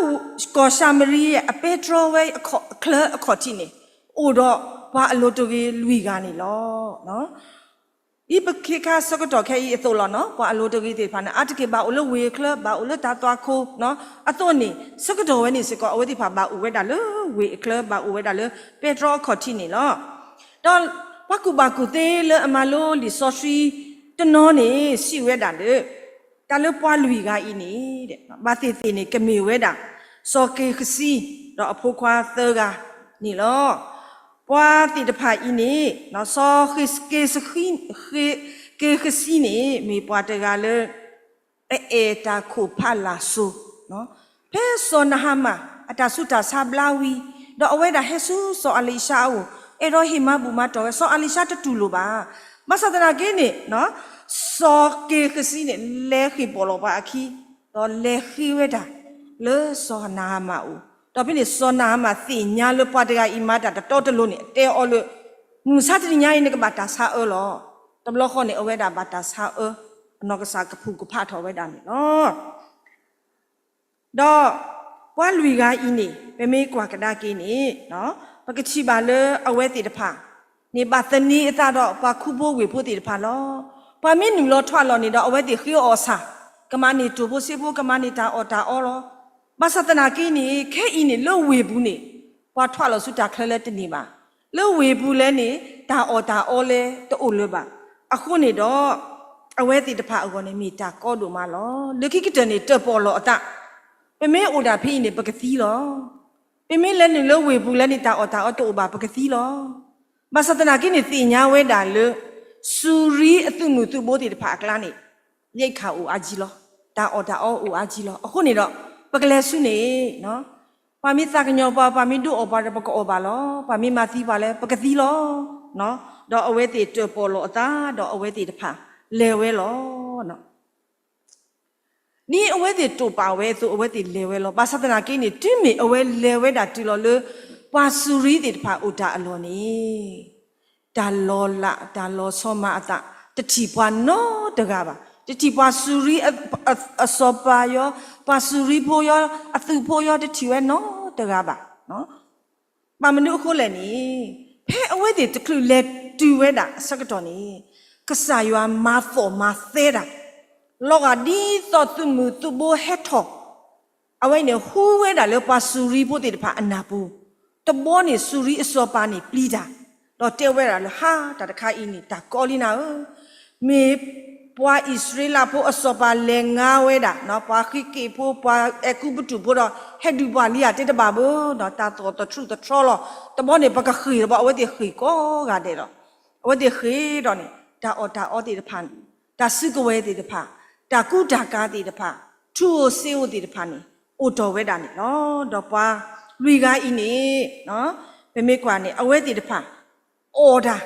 ကီၢ်ၡၤမရံယၤအပဲတြီဝဲအချၢအခီၣ်ထံးန့ၣ် အိၣ်ဒီးပှၤအလိၤတဂ့ၤလွံၢ်ဂၤန့ၣ်လီၤ. ဒ်ပခ့ခါဆၢကတီၢ်ခဲအံၤအသိးလီၤန့ၣ်, ပှၤအလိၤတဂ့ၤသ့ၣ်တဖၣ်န့ၣ် အါတက့ၢ်ဘၣ်အိၣ်လၢဝ့ၢ်အချၢ, ဘၣ်အိၣ်လၢတၢ်သွၣ်ခိၣ်အသိးန့ၣ်, ဆၢကတီၢ်ဝဲန့ၣ်စ့ၢ်ကီး အဝဲသ့ၣ်တဖၣ်ဘၣ်အိၣ်ဝဲဒၣ်လၢဝ့ၢ်အချၢ, ဘၣ်အိၣ်ဝဲဒၣ်လၢပဲတြီအခီၣ်ထံးန့ၣ်လီၤ. ဒီးပှၤကူၣ်ဘၣ်ကူၣ်သ့လၢအမၤလိလံာ်စီဆှံတနီၤန့ၣ် စံးဝဲဒၣ်လၢ တၢ်လၢပှၤလွံၢ်ဂၤအံၤန့ၣ် ဘၣ်သ့ၣ်သ့ၣ်န့ၣ် ကမ့ၢ်ဝဲဒၣ် စီၤက့ၤဃစံ ဒီးအဖိခွါသၢဂၤန့ၣ်လီၤ. ပှၤသ့ၣ်တဖၣ်အံၤန့ၣ် စီၤက့ၤဃစံန့ၣ် မ့ၢ်ပှၤတဂၤလၢ အအဲၣ်တၢ်ခိၣ်ဖးလာ်စိၤ, ဖဲစီၤနဟၤမၣ် အတၢ်ဆူးတၢ်ဆါဘျါဝံၤ, ဒီးအဝဲဒၣ်ဟဲဆူစီၤအလံၤၡါအအိၣ်, အဲၣ်ဒိးဟ့ၣ်မၤဘူၣ်မၤတီၢ်ဝဲ, စီၤအလံၤၡါတတူၢ်လိာ်ဘၣ်. ဘၣ်ဆၣ်သနာ်က့န့ၣ်, စီၤက့ၤဃစံန့ၣ် လဲၤဃ့ၢ်ပီၣ်လီၤပှၤအခံ, ဒီးလဲၤဃ့ဝဲဒၣ်လၢစီၤနၤအမၣ်အအိၣ်, ဒီးဖဲန့ၣ် စီၤနၤအမၣ်သ့ၣ်ညါလၢပှၤတဂၤအံၤမၤတၢ်တတီတလိၤန့ၣ် တဲအီၤလၢ မုၢ်မဆါတနံၤညါအံၤ နကဘၣ်တၢ်ဆါအၢလီၤ. တဘျီဃီန့ၣ် အဝဲဒၣ်ဘၣ်တၢ်ဆါအၢ, အနီၢ်ကစၢ်ကဖူးကဖးထီၣ်ဝဲဒၣ်န့ၣ်လီၤ. ဒီးပှၤလွံၢ်ဂၤအံၤန့ၣ် ပမ့ၢ်ကွၢ်ကဒါက့ၤန့ၣ် ပကထံၣ်ဘၣ်လၢအဝဲသ့ၣ်တဖၣ်န့ၣ် ဘၣ်သန့ၤအသးဒီးပှၤခူဖိဝ့ၢ်ဖိသ့ၣ်တဖၣ်လီၤ. ပှၤမ့ၢ်နုာ်လီၤထွဲလီၤန့ၣ်ဒီး အဝဲသ့ၣ်ဃ့အီၣ်ဆၣ်, ကမၤန့ၢ်တိၢ်ဖိစ့ဖိ, ကမၤန့ၢ်တၢ်အီၣ်တၢ်အီလီၤ. ဘၣ်ဆၣ်သနာ်က့န့ၣ် ခဲအံၤန့ၣ် လၢဝ့ၢ်ပူၤန့ၣ် ပှၤထွဲလီၤဆူတၢ်ချၢလၢတန့ၢ်ဘၣ်. လၢဝ့ၢ်ပူၤလဲၣ်န့ၣ် တၢ်အီၣ်တၢ်အီလဲၣ်တအိၣ်လၢၤဘၣ်. အဃိန့ၣ်ဒီး အဝဲသ့ၣ်တဖၣ်အဂီၢ်န့ၣ် မ့ၢ်တၢ်ကီဒိၣ်မးလီၤ. လၢခံကတၢၢ်န့ၣ် တၢၣ်ပီၣ်လီၤအသး, ပမ့ၢ်အိၣ်ဒၣ်ဖဲအံၤန့ၣ် ပကသံလီၤ. ပမ့ၢ်လဲၤနုာ်လၢဝ့ၢ်ပူၤလဲၣ်န့ၣ် တၢ်အီၣ်တၢ်အီတအိၣ်ဘၣ် ပကသံလီၤ. ဘၣ်ဆၣ်သနာ်က့န့ၣ် သ့ၣ်ညါဝဲဒၣ်လၢ စူၤရံအသုးမုၢ်သုးဘိသ့ၣ်တဖၣ်အကျါန့ၣ် ရိက္ခာအိၣ်အါကံလီၤ. တၢ်အီၣ်တၢ်အီအိၣ်အါကံလီၤ. အဃိန့ၣ်ဒီး ပကလဲၤဆူန့ၣ် ပှၤမ့ၢ်သးကညီၤပှၤ, ပှၤမ့ၢ်ဒုးအီၣ်ပှၤဒီး ပကအီၣ်ဘၣ်လီၤ. ပှၤမ့ၢ်မၤသံပှၤလၢ ပကသံလီၤ. ဒီးအဝဲသ့ၣ်တၢၣ်ပီၣ်လီၤအသး ဒီးအဝဲသ့ၣ်တဖၣ်လဲၤဝဲလီၤ. ဒ်အဝဲသ့ၣ်တိာ်ပာ်ဝဲအသိး အဝဲသ့ၣ်လဲၤဝဲလီၤ. ဘၣ်ဆၣ်သနာ်က့န့ၣ် တုၤမ့ၢ်အဝဲလဲၤဝဲဒၣ်တုၤလီၤလၢ ပှၤစူၤရံသ့ၣ်တဖၣ်အိၣ်တၢ်အလီၢ်န့ၣ် တၢ်လီၤလး တၢ်လီၤဆီမၤအသး တထံၣ်ပှၤနီတဂၤဘၣ်. တထံၣ်ပှၤစူၤရံအစီၤပၤယီၤ, ပှၤစူၤရံဖိယီၤ, အသုးဖိယီၤ တထံၣ်ဝဲနီတဂၤဘၣ်. ဘၣ်မနုၤအဃိလဲၣ်န့ၣ် ဖဲအဝဲသ့ၣ်တချုးလဲၤတုၤဝဲဒၣ်အဆၢကတီၢ်န့ၣ် ကစၢ်ယွၤမၤသီၣ်မၤသဲတၢ် လီၤဂာ်ဒ်သိးသုးမုၢ်သုးဘိဟဲထီၣ် အဝဲန့ၣ်ဟူဝဲဒၣ်လၢပှၤစူၤရံဖိသ့ၣ်တဖၣ်အနၢ်ပူၤ, တဘျီန့ၣ် စူၤရံအစီၤပၤန့ၣ်ပျံၤတၢ်, ဒီးတဲဝဲဒၣ်လၢ ဟါ, တၢ်တခါအံၤန့ၣ် တၢ်ကီလံနၤဧၢ, မ့ၢ်ပှၤအံၣ်စရ့လးဖိအစီၤပၤလဲၤငါဝဲဒၣ် ပှၤဃံးက့ၣ်ဖိ ပှၤအဲၤကူပတူးဖိဒီး ဟဲဒုးပှၤလံဧါ တဲတဘၣ်ဘၣ်, တၢ်သီၣ်သထြူးသထြီလီၤ, တဘျီန့ၣ် ပကဃ့ၢ်ဒီးပှၤ အဝဲသ့ၣ်ဃ့ၢ်ကိးဂၤဒဲးလီၤ. အဝဲသ့ၣ်ဃ့ၢ်ဒီးန့ၣ် တၢ်အီၣ်တၢ်အီသ့ၣ်တဖၣ်န့ၣ် တၢ်စုကဝဲၤသ့ၣ်တဖၣ်, တၢ်ကူတၢ်ကၤသ့ၣ်တဖၣ်, ထူဧိၤစ့ဧိၤသ့ၣ်တဖၣ်န့ၣ် အိၣ်တီၢ်ဝဲဒၣ်န့ၣ်လီၤ. ဒီးပှၤလွံၢ်ဂၤအံၤန့ၣ် ပမ့ၢ်ကွၢ်န့ၣ် အဝဲသ့ၣ်တဖၣ် အီၣ်တၢ်,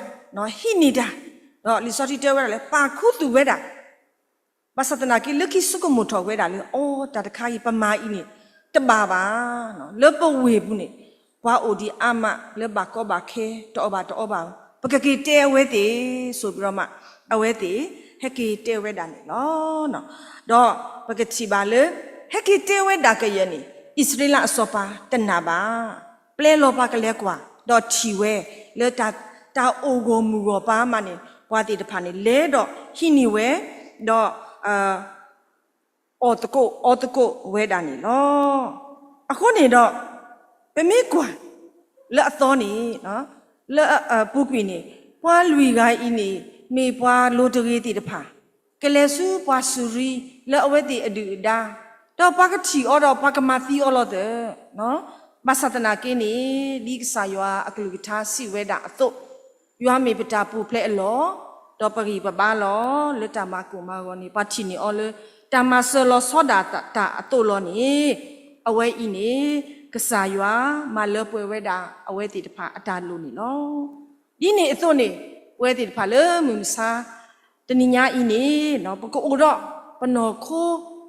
ဟံးန့ၢ်တၢ်, ဒီးလံာ်စီဆှံတဲဝဲဒၣ်လၢ ပာ်ခူသူၣ်ဝဲဒၣ် ဘၣ်ဆၣ်သနာ်က့ လၢခံဆိကမိၣ်ထီၣ်ဝဲဒၣ်လၢ အိ, တၢ်တခါအံၤ ပမၤအံၤန့ၣ် တဘၣ်ဘၣ်, လၢပဝ့ၢ်ပူၤန့ၣ် ပှၤအိၣ်ဒံးအါမး လၢဘၣ်ကီဘၣ်ခဲ တအီၣ်ဘၣ်တအီဘၣ်, ပကက့ၤတဲအဝဲသ့ၣ် ဆိးဘျီမး အဝဲသ့ၣ် ဟဲက့ၤတဲဝဲဒၣ်န့ၣ်လီၤ. ဒီးပကထံၣ်ဘၣ်လၢ ဟဲက့ၤတဲဝဲဒၣ်ကယဲၢ်န့ၣ် အံၣ်စရ့လးအစီၤပၤတနာ်ဘၣ်. ပျဲလီၤပှၤကလဲၤကွၢ် ဒီးထံၣ်ဝဲ လၢတၢ်အိၣ်ဂီၢ်မုၢ်ဂီၢ်ပၤမးန့ၣ် ပှၤသ့ၣ်တဖၣ်န့ၣ် လဲၤဒီးဟံးန့ၢ်ဝဲ, ဒီး အီၣ်သကိးအီသကိးဝဲဒၣ်န့ၣ်လီၤ. အဃိန့ၣ်ဒီး ပမ့ၢ်ကွၢ် လၢအသီန့ၣ် လၢအပူၤကွံာ်န့ၣ် ပှၤလွံၢ်ဂၤအံၤန့ၣ် မ့ၢ်ပှၤလိၤတဂ့ၤသ့ၣ်တဖၣ် ကလဲၤဆူပှၤစူၤရံ လၢအဝဲသ့ၣ်အဒုၣ်အဒါ, ဒီးပှၤကထံၣ်အီၤဒီး ပှၤကမၤသံအီၤလီၤသၢၣ်, ဘၣ်ဆၣ်သနာ်က့န့ၣ် ဒ်ကစၢ်ယွၤအကလုၢ်ကထါစံးဝဲဒၣ်အသိး ယွၤမ့ၢ်ပတၢ်ပူၤဖျဲးအလီၢ်, ဒီးပဂံၢ်ပဘါလီၤ. လၢတၢ်မၤကိၢ်မၤဂီၤန့ၣ် ပှၤထံၣ်န့ၢ်အီၤလၢ တၢ်မၤစၢၤလီၤဆီဒၣ်တၢ်အသိးလီၤန့ၣ်, အဝဲအံၤန့ၣ် ကစၢ်ယွၤမၤလၢပှဲၤဝဲဒၣ် အဝဲသ့ၣ်တဖၣ်အတၢ်လိၣ်န့ၣ်လီၤ. ဒ်န့ၣ်အသိးန့ၣ် ပဝဲသ့ၣ်တဖၣ်လၢမုၢ်မဆါ တနံၤညါအံၤန့ၣ် ပကအိၣ်ဒီးပနီၢ်ခိ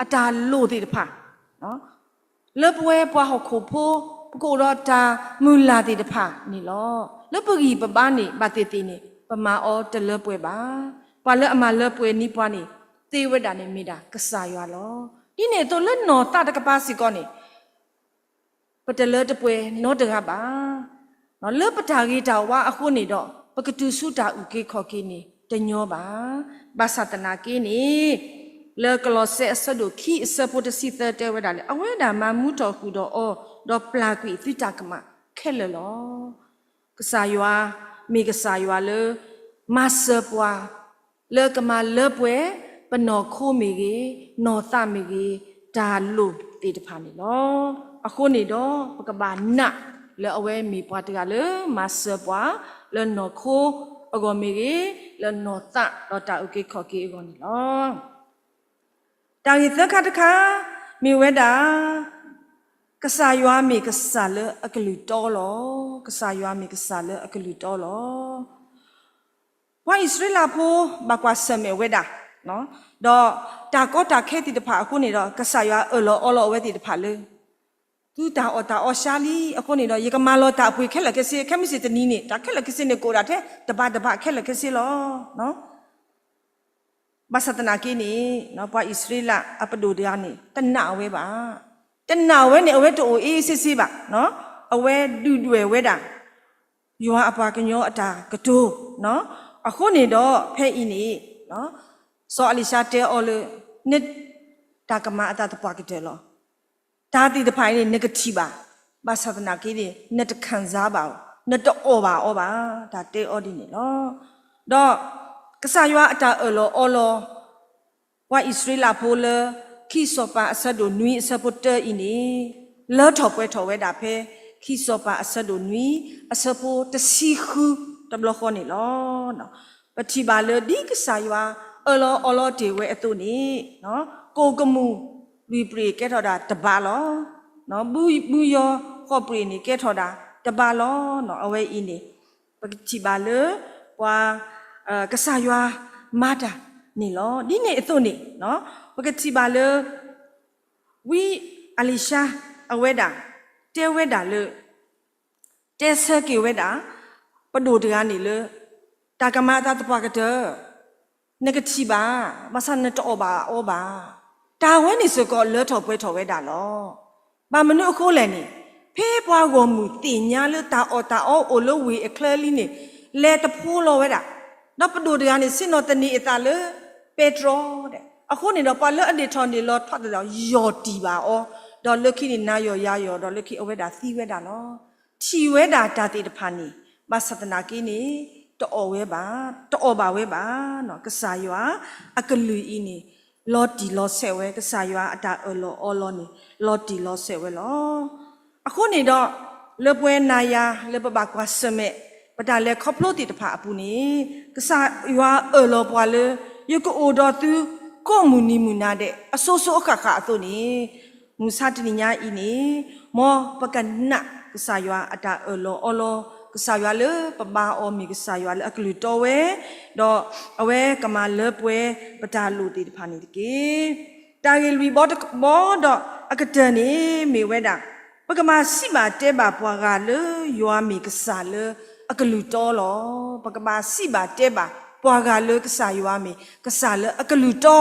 အတၢ်လိၣ်သ့ၣ်တဖၣ် လၢပဝဲပှၤဟီၣ်ခိၣ်ဖိ ပကအိၣ်ဒီးတၢ်မုၢ်လၢ်သ့ၣ်တဖၣ်န့ၣ်လီၤ. လၢပဂံၢ်ပဘါန့ၣ် ဘၣ်သ့ၣ်သ့ၣ်န့ၣ် ပမၤအီၤတလၢပှဲၤဘၣ်. ပှၤလၢအမၤလၢပှဲၤန့ၢ်ပှၤန့ၣ် သ့ဝဲဒၣ်န့ၣ်မ့ၢ်ဒၣ်ကစၢ်ယွၤလီၤ. ဒ်န့ၣ်အသိးလၢနီၢ်သးတကပၤစ့ၢ်ကီးန့ၣ် ပတလၢတပှဲၤနီတဂၤဘၣ်. လၢပတၢ်ဂ့ၤတၢ်ဝါအဃိန့ၣ်ဒီး ပကတုၤဆူတၢ်အုၣ်က့ၤခီၣ်က့ၤန့ၣ် တညီဘၣ်. ဘၣ်ဆၣ်သနာ်က့န့ၣ် လၢကလီးစဲအဆၢဒိၣ်ခံအဆၢဖိတဆံသၢတဲဝဲဒၣ်လၢ အဝဲဒၣ်မၤမူထီၣ်ဃုာ်ဒီးအီၤ ဒီးပျၢ်ကွံာ်သုတၢ်ကမၣ်ခဲလၢာ်လီၤ. ကစၢ်ယွၤ မ့ၢ်ကစၢ်ယွၤလၢ မၤစၢၤပှၤ လၢကမၤလၢပှဲၤ ပနီၢ်ခိမ့ၢ်ဂ့ၤ, နီၢ်သးမ့ၢ်ဂ့ၤ, တၢ်လိၣ်သ့ၣ်တဖၣ်န့ၣ်လီၤ. အဃိန့ၣ်ဒီး ပကဘၣ်နာ်လၢအဝဲမ့ၢ်ပှၤတဂၤလၢ မၤစၢၤပှၤ လၢနီၢ်ခိအဂီၢ်မ့ၢ်ဂ့ၤ, လၢနီၢ်သးဒီးတၢ်အုၣ်က့ၤခီၣ်က့ၤအဂီၢ်န့ၣ်လီၤ. တၢ်ဂ့ၢ်သၢခါတခါ မ့ၢ်ဝဲဒၣ် ကစၢ်ယွၤမ့ၢ်ကစၢ်လၢအကလုၢ်တီလီၤ. ကစၢ်ယွၤမ့ၢ်ကစၢ်လၢအကလုၢ်တီလီၤ. ပှၤအံၣ်စရ့လးဖိ ဘၣ်ကွၢ်ဆၢၣ်မဲာ်ဝဲဒၣ် ဒီးတၢ်ကီတၢ်ခဲသ့ၣ်တဖၣ်အဃိန့ၣ်ဒီး ကစၢ်ယွၤအၢၣ်လီၤအီလီၤအဝဲသ့ၣ်တဖၣ်လၢ သုတၢ်အီၣ်တၢ်အီဆှါလံအဃိန့ၣ်ဒီး ယကမၤလီၤတၢ်အပှ့ၤခဲလၢာ်ခဲဆ့, ခဲမုၢ်ဆ့ၣ်တနံၤန့ၣ် တၢ်ခဲလၢာ်ခဲဆ့န့ၣ် ကအိၣ်ဒၣ်ထဲတဘးတဘးခဲလၢာ်ခဲဆ့လီၤ. ဘၣ်ဆၣ်သနာ်က့န့ၣ် ပှၤအံၣ်စရ့လးအပဒိၣ်တဂၤန့ၣ် တနာ်ဝဲဘၣ်. တနာ်ဝဲန့ၣ် အဝဲတအိၣ်အ့ဆ့ဆ့ဘၣ်. အဝဲဒုၣ်ဒွဲၣ်ဝဲဒၣ် ယွၤအပှၤကညီအတၢ်ကတိၤ. အဃိန့ၣ်ဒီး ဖဲအံၤန့ၣ် စီၤအလံၤၡါတဲအီၤလၢ နတၢ်ကမၤအသးသပှၢ်ကတၢၢ်လီၤ. တၢ်သ့ၣ်တဖၣ်အံၤန့ၣ် နကထံၣ်ဘၣ်, ဘၣ်ဆၣ်သနာ်က့န့ၣ် နတခံစားဘၣ်အီၤ, နတအီၣ်ဘၣ်အီၤဘၣ်, တၢ်တဲအီၤဒ်န့ၣ်လီၤ. ဒီးကစၢ်ယွၤအတၢ်အၢၣ်လီၤအီလီၤ ပှၤအံၣ်စရ့လးဖိလၢ ခံစီၤပၤအဆၢဒိၣ်နွံအဆၢဖိတၢအံၤန့ၣ် လၢထီၣ်ပှဲၤထီၣ်ဝဲဒၣ်ဖဲ ခံစီၤပၤအဆၢဒိၣ်နွံအဆၢဖိတဆံဃုတဘျီဃီန့ၣ်လီၤ. ပထံၣ်ဘၣ်လၢဒ်ကစၢ်ယွၤအၢၣ်လီၤအီလီၤတ့ၢ်ဝဲအသိးန့ၣ် ကိၣ်ကမူၣ်လွံၢ်ပြ့ၣ်ကဲထီၣ်ဒၣ်တဘးလီၤ. ဘု ဘုယီၤဃိးပြ့ၣ်န့ၣ်ကဲထီၣ်ဒၣ်တဘးလီၤ. အဝဲအံၤန့ၣ် ပကထံၣ်ဘၣ်လၢ ပှၤ ကစၢ်ယွၤမၤတၢ်န့ၣ်လီၤ. ဒ်န့ၣ်အသိးန့ၣ် ပကထံၣ်ဘၣ်လၢ ဝံအလံၤၡါအဝဲဒၣ် တဲဝဲဒၣ်လၢ တဲဆၢက့ၤဝဲဒၣ် ပဒိၣ်တဂၤန့ၣ်လၢ တၢ်ကမၤအသးသပှၢ်ကတၢၢ် နကထံၣ်ဘၣ်, ဘၣ်ဆၣ်နတအီၣ်ဘၣ်အီၤဘၣ်. တၢ်ဝဲန့ၣ်စ့ၢ်ကီးလၢထီၣ်ပှဲၤထီၣ်ဝဲဒၣ်လီၤ. ဘၣ်မနုၤအဃိလဲၣ်န့ၣ်, ဖဲပှၤဂီၢ်မုၢ်သ့ၣ်ညါလၢတၢ်အီၣ်တၢ်အီအိၣ်လၢဝ့ၢ်အချၢလံန့ၣ် လဲၤတဖိလီၤဝဲဒၣ်, ဒီးပဒိၣ်တဂၤန့ၣ် ဆ့ၣ်နီၤသန့ၤအသးလၢပဲတြီဒီး, အဃိန့ၣ်ဒီး ပှၤလၢအဒ့ၣ်ထီၣ်န့ၣ်လီၤထီၣ်တဒီး ယီၢ်တံၢ်ဘၣ်အီၤ, ဒီးလၢခံန့ၣ် နၤယီၢ်ယၤယီၢ် ဒီးလၢခံအဝဲဒၣ်သံဝဲဒၣ်လီၤ. ထံၣ်ဝဲဒၣ်တၢ်သ့ၣ်တဖၣ်န့ၣ် ဘၣ်ဆၣ်သနာ်က့န့ၣ် တအီၣ်ဝဲဘၣ်, တအီၣ်ဘၣ်ဝဲဘၣ်, ကစၢ်ယွၤအကလုၢ်အံၤန့ၣ် လီၤတံၢ်လီၤဆဲးဝဲ, ကစၢ်ယွၤအတၢ်အၢၣ်လီၤအီလီၤန့ၣ် လီၤတံၢ်လီၤဆဲးဝဲလီၤ. အဃိန့ၣ်ဒီး လၢပဝဲနၤယၤလၢပဘၣ်ကွၢ်ဆၢၣ်မဲာ် ပတၢ်လဲၤခီဖျိသ့ၣ်တဖၣ်အပူၤန့ၣ် ကစၢ်ယွၤအၢၣ်လီၤပှၤလၢ ယကအိၣ်ဒီးသုကိးမုၢ်နံၤမုၢ်နၤဒဲး အစိၤစိၤအဃၣ်ဃၣ်အသိးန့ၣ် မုၢ်ဆါတနံၤညါအံၤန့ၣ် မ်ပကနာ်ကစၢ်ယွၤအတၢ်အၢၣ်လီၤအီလီၤ, ကစၢ်ယွၤလၢပဘါအီၤမ့ၢ်ကစၢ်ယွၤလၢအကလုၢ်တီဝဲ, ဒီးအဝဲကမၤလၢပှဲၤပတၢ်လိၣ်သ့ၣ်တဖၣ်န့ၣ်တက့ၢ်. တၢ်ဂ့ၢ်လွံၢ်ဘီတဘီဒီးအကတၢၢ်န့ၣ်မ့ၢ်ဝဲဒၣ် ပကဘၣ်စံးဘၣ်တဲဘၣ်ပှၤဂၤလၢယွၤမ့ၢ်ကစၢ်လၢအကလုၢ်တီလီၤ. ပကဘၣ်စံးဘၣ်တဲဘၣ်ပှၤဂၤလၢကစၢ်ယွၤမ့ၢ်ကစၢ်လၢအကလုၢ်တီ,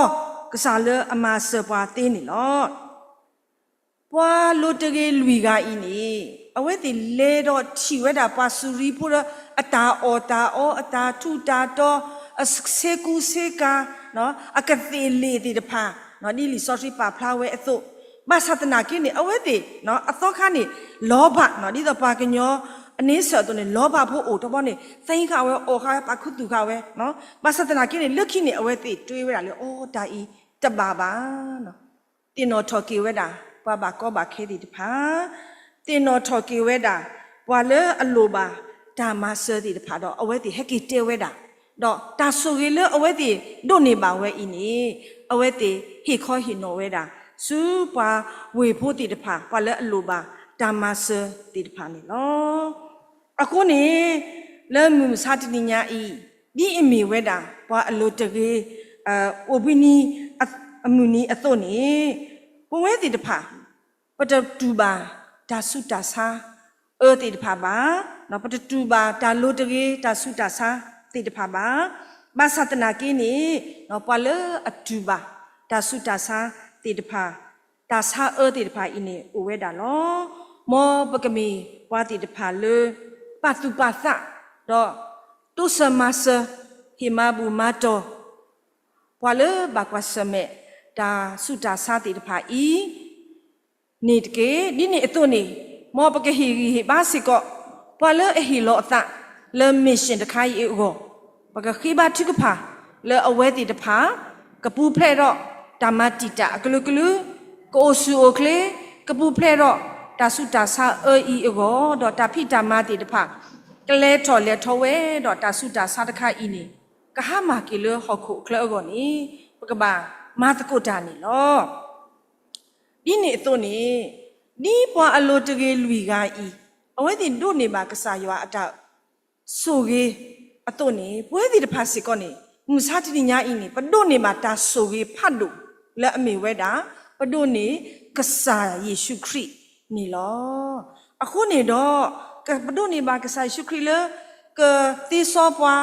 ကစၢ်လၢအမၤစၢၤပှၤသ့န့ၣ်လီၤ. ပှၤလိၤတဂ့ၤလွံၢ်ဂၤအံၤန့ၣ် အဝဲသ့ၣ်လဲၤဒီးထံၣ်ဝဲဒၣ်ပှၤစူၤရံဖိလၢအတၢ်အီၣ်တၢ်အီ, အတၢ်ထူးတၢ်တီၤ, အဆ့ကူဆ့ကၤ, အကသ့ၣ်လ့ၣ်သ့ၣ်တဖၣ်, ဒ်လံာ်စီဆှံပာ်ဖျါဝဲအသိး, ဘၣ်ဆၣ်သနာ်က့န့ၣ် အဝဲသ့ၣ်အသီခါန့ၣ် လီၤဘၣ်, ဒ်သိးပှၤကညီအန့ဆၢၣ်အသိးန့ၣ် လီၤဘၣ်ဖိအိၣ်ထီဘီန့ၣ် သ့ဃာ်ဝဲအီၣ်ဃာ်ဝဲပာ်ခူသူၣ်ဃာ်ဝဲ, ဘၣ်ဆၣ်သနာ်က့န့ၣ် လၢခံန့ၣ် အဝဲသ့ၣ်တွ့ဝဲဒၣ်လၢ အိ တၢ်အံၤတဘၣ်ဘၣ် သ့ၣ်နီၣ်ထီၣ်က့ၤဝဲဒၣ် ပှၤဘၣ်ကီဘၣ်ခဲသ့ၣ်တဖၣ်, သ့ၣ်နီၣ်ထီၣ်က့ၤဝဲဒၣ် ပှၤလၢအလိၣ်ဘၣ်တၢ်မၤစၢၤသ့ၣ်တဖၣ်ဒီး အဝဲသ့ၣ်ဟဲက့ၤတဲဝဲဒၣ်, ဒီးတၢ်ဆိၣ်ဂ့ၤလၢအဝဲသ့ၣ်ဒိးန့ၢ်ဘၣ်ဝဲအံၤန့ၣ် အဝဲသ့ၣ်ဟ့ၣ်ခီဟ့ၣ်နီၤဝဲဒၣ် ဆူပှၤဝ့ၢ်ဖိသ့ၣ်တဖၣ် ပှၤလၢအလိၣ်ဘၣ်တၢ်မၤစၢၤသ့ၣ်တဖၣ်န့ၣ်လီၤ. အဃိန့ၣ် လၢမုၢ်မဆါတနံၤညါအံၤ ဒ်အမ့ၢ်ဝဲဒၣ် ပှၤအလိၤတဂ့ၤ အိၣ်ဘှံးနံၤအမုၢ်နံၤအသိးန့ၣ် ပဝဲသ့ၣ်တဖၣ် ပတတူၢ်ဘၣ်တၢ်ဆူးတၢ်ဆါအၢသ့ၣ်တဖၣ်ဘၣ်, ပတတူၢ်ဘၣ်တၢ်လိၤတဂ့ၤတၢ်ဆူးတၢ်ဆါသ့ၣ်တဖၣ်ဘၣ်. ဘၣ်ဆၣ်သနာ်က့န့ၣ် ပှၤလၢအတူၢ်ဘၣ်တၢ်ဆူးတၢ်ဆါသ့ၣ်တဖၣ် တၢ်ဆါအၢသ့ၣ်တဖၣ်အံၤန့ၣ် အိၣ်ဝဲဒၣ်လီၤ. မ်ပကမ့ၢ်ပှၤသ့ၣ်တဖၣ်လၢ ပာ်သူၣ်ပာ်သး ဒီးတိစၢၤမၤစၢၤ ဟ့ၣ်မၤဘူၣ်မၤတီၢ် ပှၤလၢဘၣ်ကွၢ်ဆၢၣ်မဲာ် တၢ်ဆူးတၢ်ဆါသ့ၣ်တဖၣ်အံၤ န့ၣ်တက့ၢ်. ဒ်န့ၣ်အသိးန့ၣ် မ်ပကဟ့ၣ်ဂံၢ်ဟ့ၣ်ဘါစ့ၢ်ကီး ပှၤလၢအဟ့ၣ်လီၤအသးလၢ mission တခါအံၤအဂီၢ်, ပကဃ့ဘါထုကဖၣ်လၢအဝဲသ့ၣ်တဖၣ် ကပူၤဖျဲးဒီးတၢ်မၤတံာ်တာ်အကလုာ်ကလုာ်, ကအိၣ်ဆူၣ်အိၣ်ချ့, ကပူၤဖျဲးဒီးတၢ်ဆူးတၢ်ဆါအၢအံၤအဂီၢ်, ဒီးတၢ်ဖံးတၢ်မၤသ့ၣ်တဖၣ် ကလဲၤထီၣ်လဲၤထီဝဲဒီးတၢ်ဆူးတၢ်ဆါတခါအံၤန့ၣ် ကဟါမၢ်က့ၤလၢဟီၣ်ခိၣ်အချၢအဂီၢ်န့ၣ် ပကဘၣ်မၤသကိးတၢ်န့ၣ်လီၤ. ဒ်န့ၣ်အသိးန့ၣ် ဒ်ပှၤအလိၤတဂ့ၤလွံၢ်ဂၤအံၤ အဝဲသ့ၣ်ဒိးန့ၢ်ဘၣ်ကစၢ်ယွၤအတၢ်ဆိၣ်ဂ့ၤအသိးန့ၣ် ပဝဲသ့ၣ်တဖၣ်စ့ၢ်ကီးန့ၣ် မုၢ်မဆါတနံၤညါအံၤန့ၣ် ပဒိးန့ၢ်ဘၣ်တၢ်ဆိၣ်ဂ့ၤဖးဒိၣ်လၢအမ့ၢ်ဝဲဒၣ် ပဒိးန့ၢ်ကစၢ်ယ့ၣ်ၡူးခရံာ်န့ၣ်လီၤ. အဃိန့ၣ်ဒီး ပဒိးန့ၢ်ဘၣ်ကစၢ်ယ့ၣ်ၡူးခရံာ်လၢ ကသ့စီပှၤ,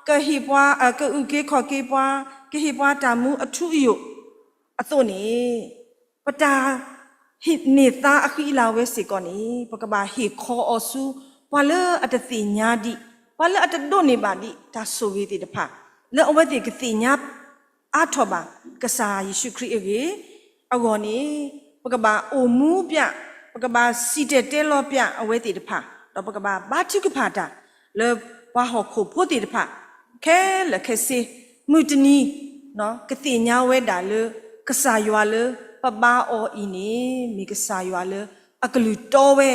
ကဟ့ၣ်ပှၤ, ကအုၣ်က့ၤခီၣ်က့ၤပှၤ, ကဟ့ၣ်ပှၤတၢ်မူအထူအယိာ်အသိးန့ၣ် ပတၢ် ဟ့ၣ်န့ၢ်သါအဃံအလၤဝဲစ့ၢ်ကီးန့ၣ် ပကဘၣ်ဟ့ၣ်ခီအီၤဆူ ပှၤလၢအတသ့ၣ်ညါဒံး, ပှၤလၢအတဒိးန့ၢ်ဘၣ်ဒံး တၢ်ဆိၣ်ဂ့ၤသ့ၣ်တဖၣ်, လၢအဝဲသ့ၣ်ကသ့ၣ်ညါအါထီၣ်ဘၣ် ကစၢ်ယ့ၣ်ၡူးခရံာ်အဂ့ၢ် အဂီၢ်န့ၣ် ပကဘၣ်အိၣ်မူပျး, ပကဘၣ်စံၣ်တဲၤတဲလီၤပျးအဝဲသ့ၣ်တဖၣ်, ဒီးပကဘၣ်ဘါထုကဖၣ်တၢ် လၢပှၤဟီၣ်ခိၣ်ဖိသ့ၣ်တဖၣ် ခဲလၢာ်ခဲဆ့, မုၢ်တနံၤ ကသ့ၣ်ညါဝဲဒၣ်လၢ ကစၢ်ယွၤလၢ ပဘါအီၤအံၤန့ၣ် မ့ၢ်ကစၢ်ယွၤလၢအကလုၢ်တီဝဲ,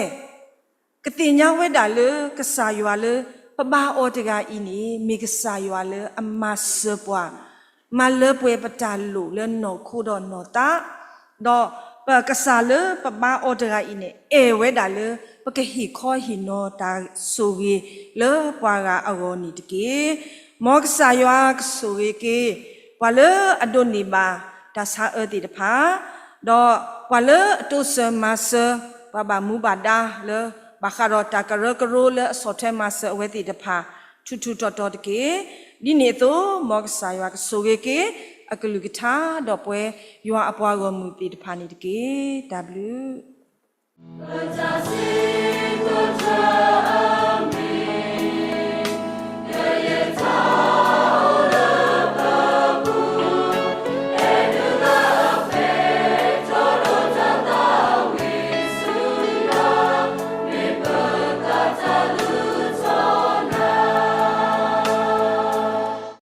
ကသ့ၣ်ညါဝဲဒၣ်လၢ ကစၢ်ယွၤလၢ ပဘါအီၤတဂၤအံၤန့ၣ် မ့ၢ်ကစၢ်ယွၤလၢအမၤစၢၤပှၤ, မၤလၢပှဲၤပတၢ်လိၣ်လၢနီၢ်ခိဒီးနီၢ်သး ဒီးပကစၢ်လၢပဘါအီၤတဂၤအံၤန့ၣ် အဲၣ်ဝဲဒၣ်လၢ ပကဟ့ၣ်ခီဟ့ၣ်နီၤတၢ်ဆိၣ်ဂ့ၤလၢပှၤဂၤအဂီၢ်န့ၣ်တက့ၢ်. မ်ကစၢ်ယွၤကဆိၣ်ဂ့ၤက့ၤ ပှၤလၢအဒိးန့ၢ်ဘၣ်တၢ်ဆါအၢသ့ၣ်တဖၣ်, ဒီးပှၤလၢအတိစၢၤမၤစၢၤ ပှၤဘၣ်မူဘၣ်ဒါလၢ ဘၣ်ဃးဒီးတၢ်ကရၢကရိလၢအဆီၣ်ထွဲမၤစၢၤအဝဲသ့ၣ်တဖၣ် ထူးထူးတီၤတီၤတက့ၢ်. ဒ်န့ၣ်အသိး မ်ကစၢ်ယွၤကဆိၣ်ဂ့ၤက့ၤ အကလုၢ်ကထါဒီးပှဲၤ ယွၤအပှၤဂီၢ်မုၢ်သ့ၣ်တဖၣ်န့ၣ်တက့ၢ်. တၢ်ဘျုး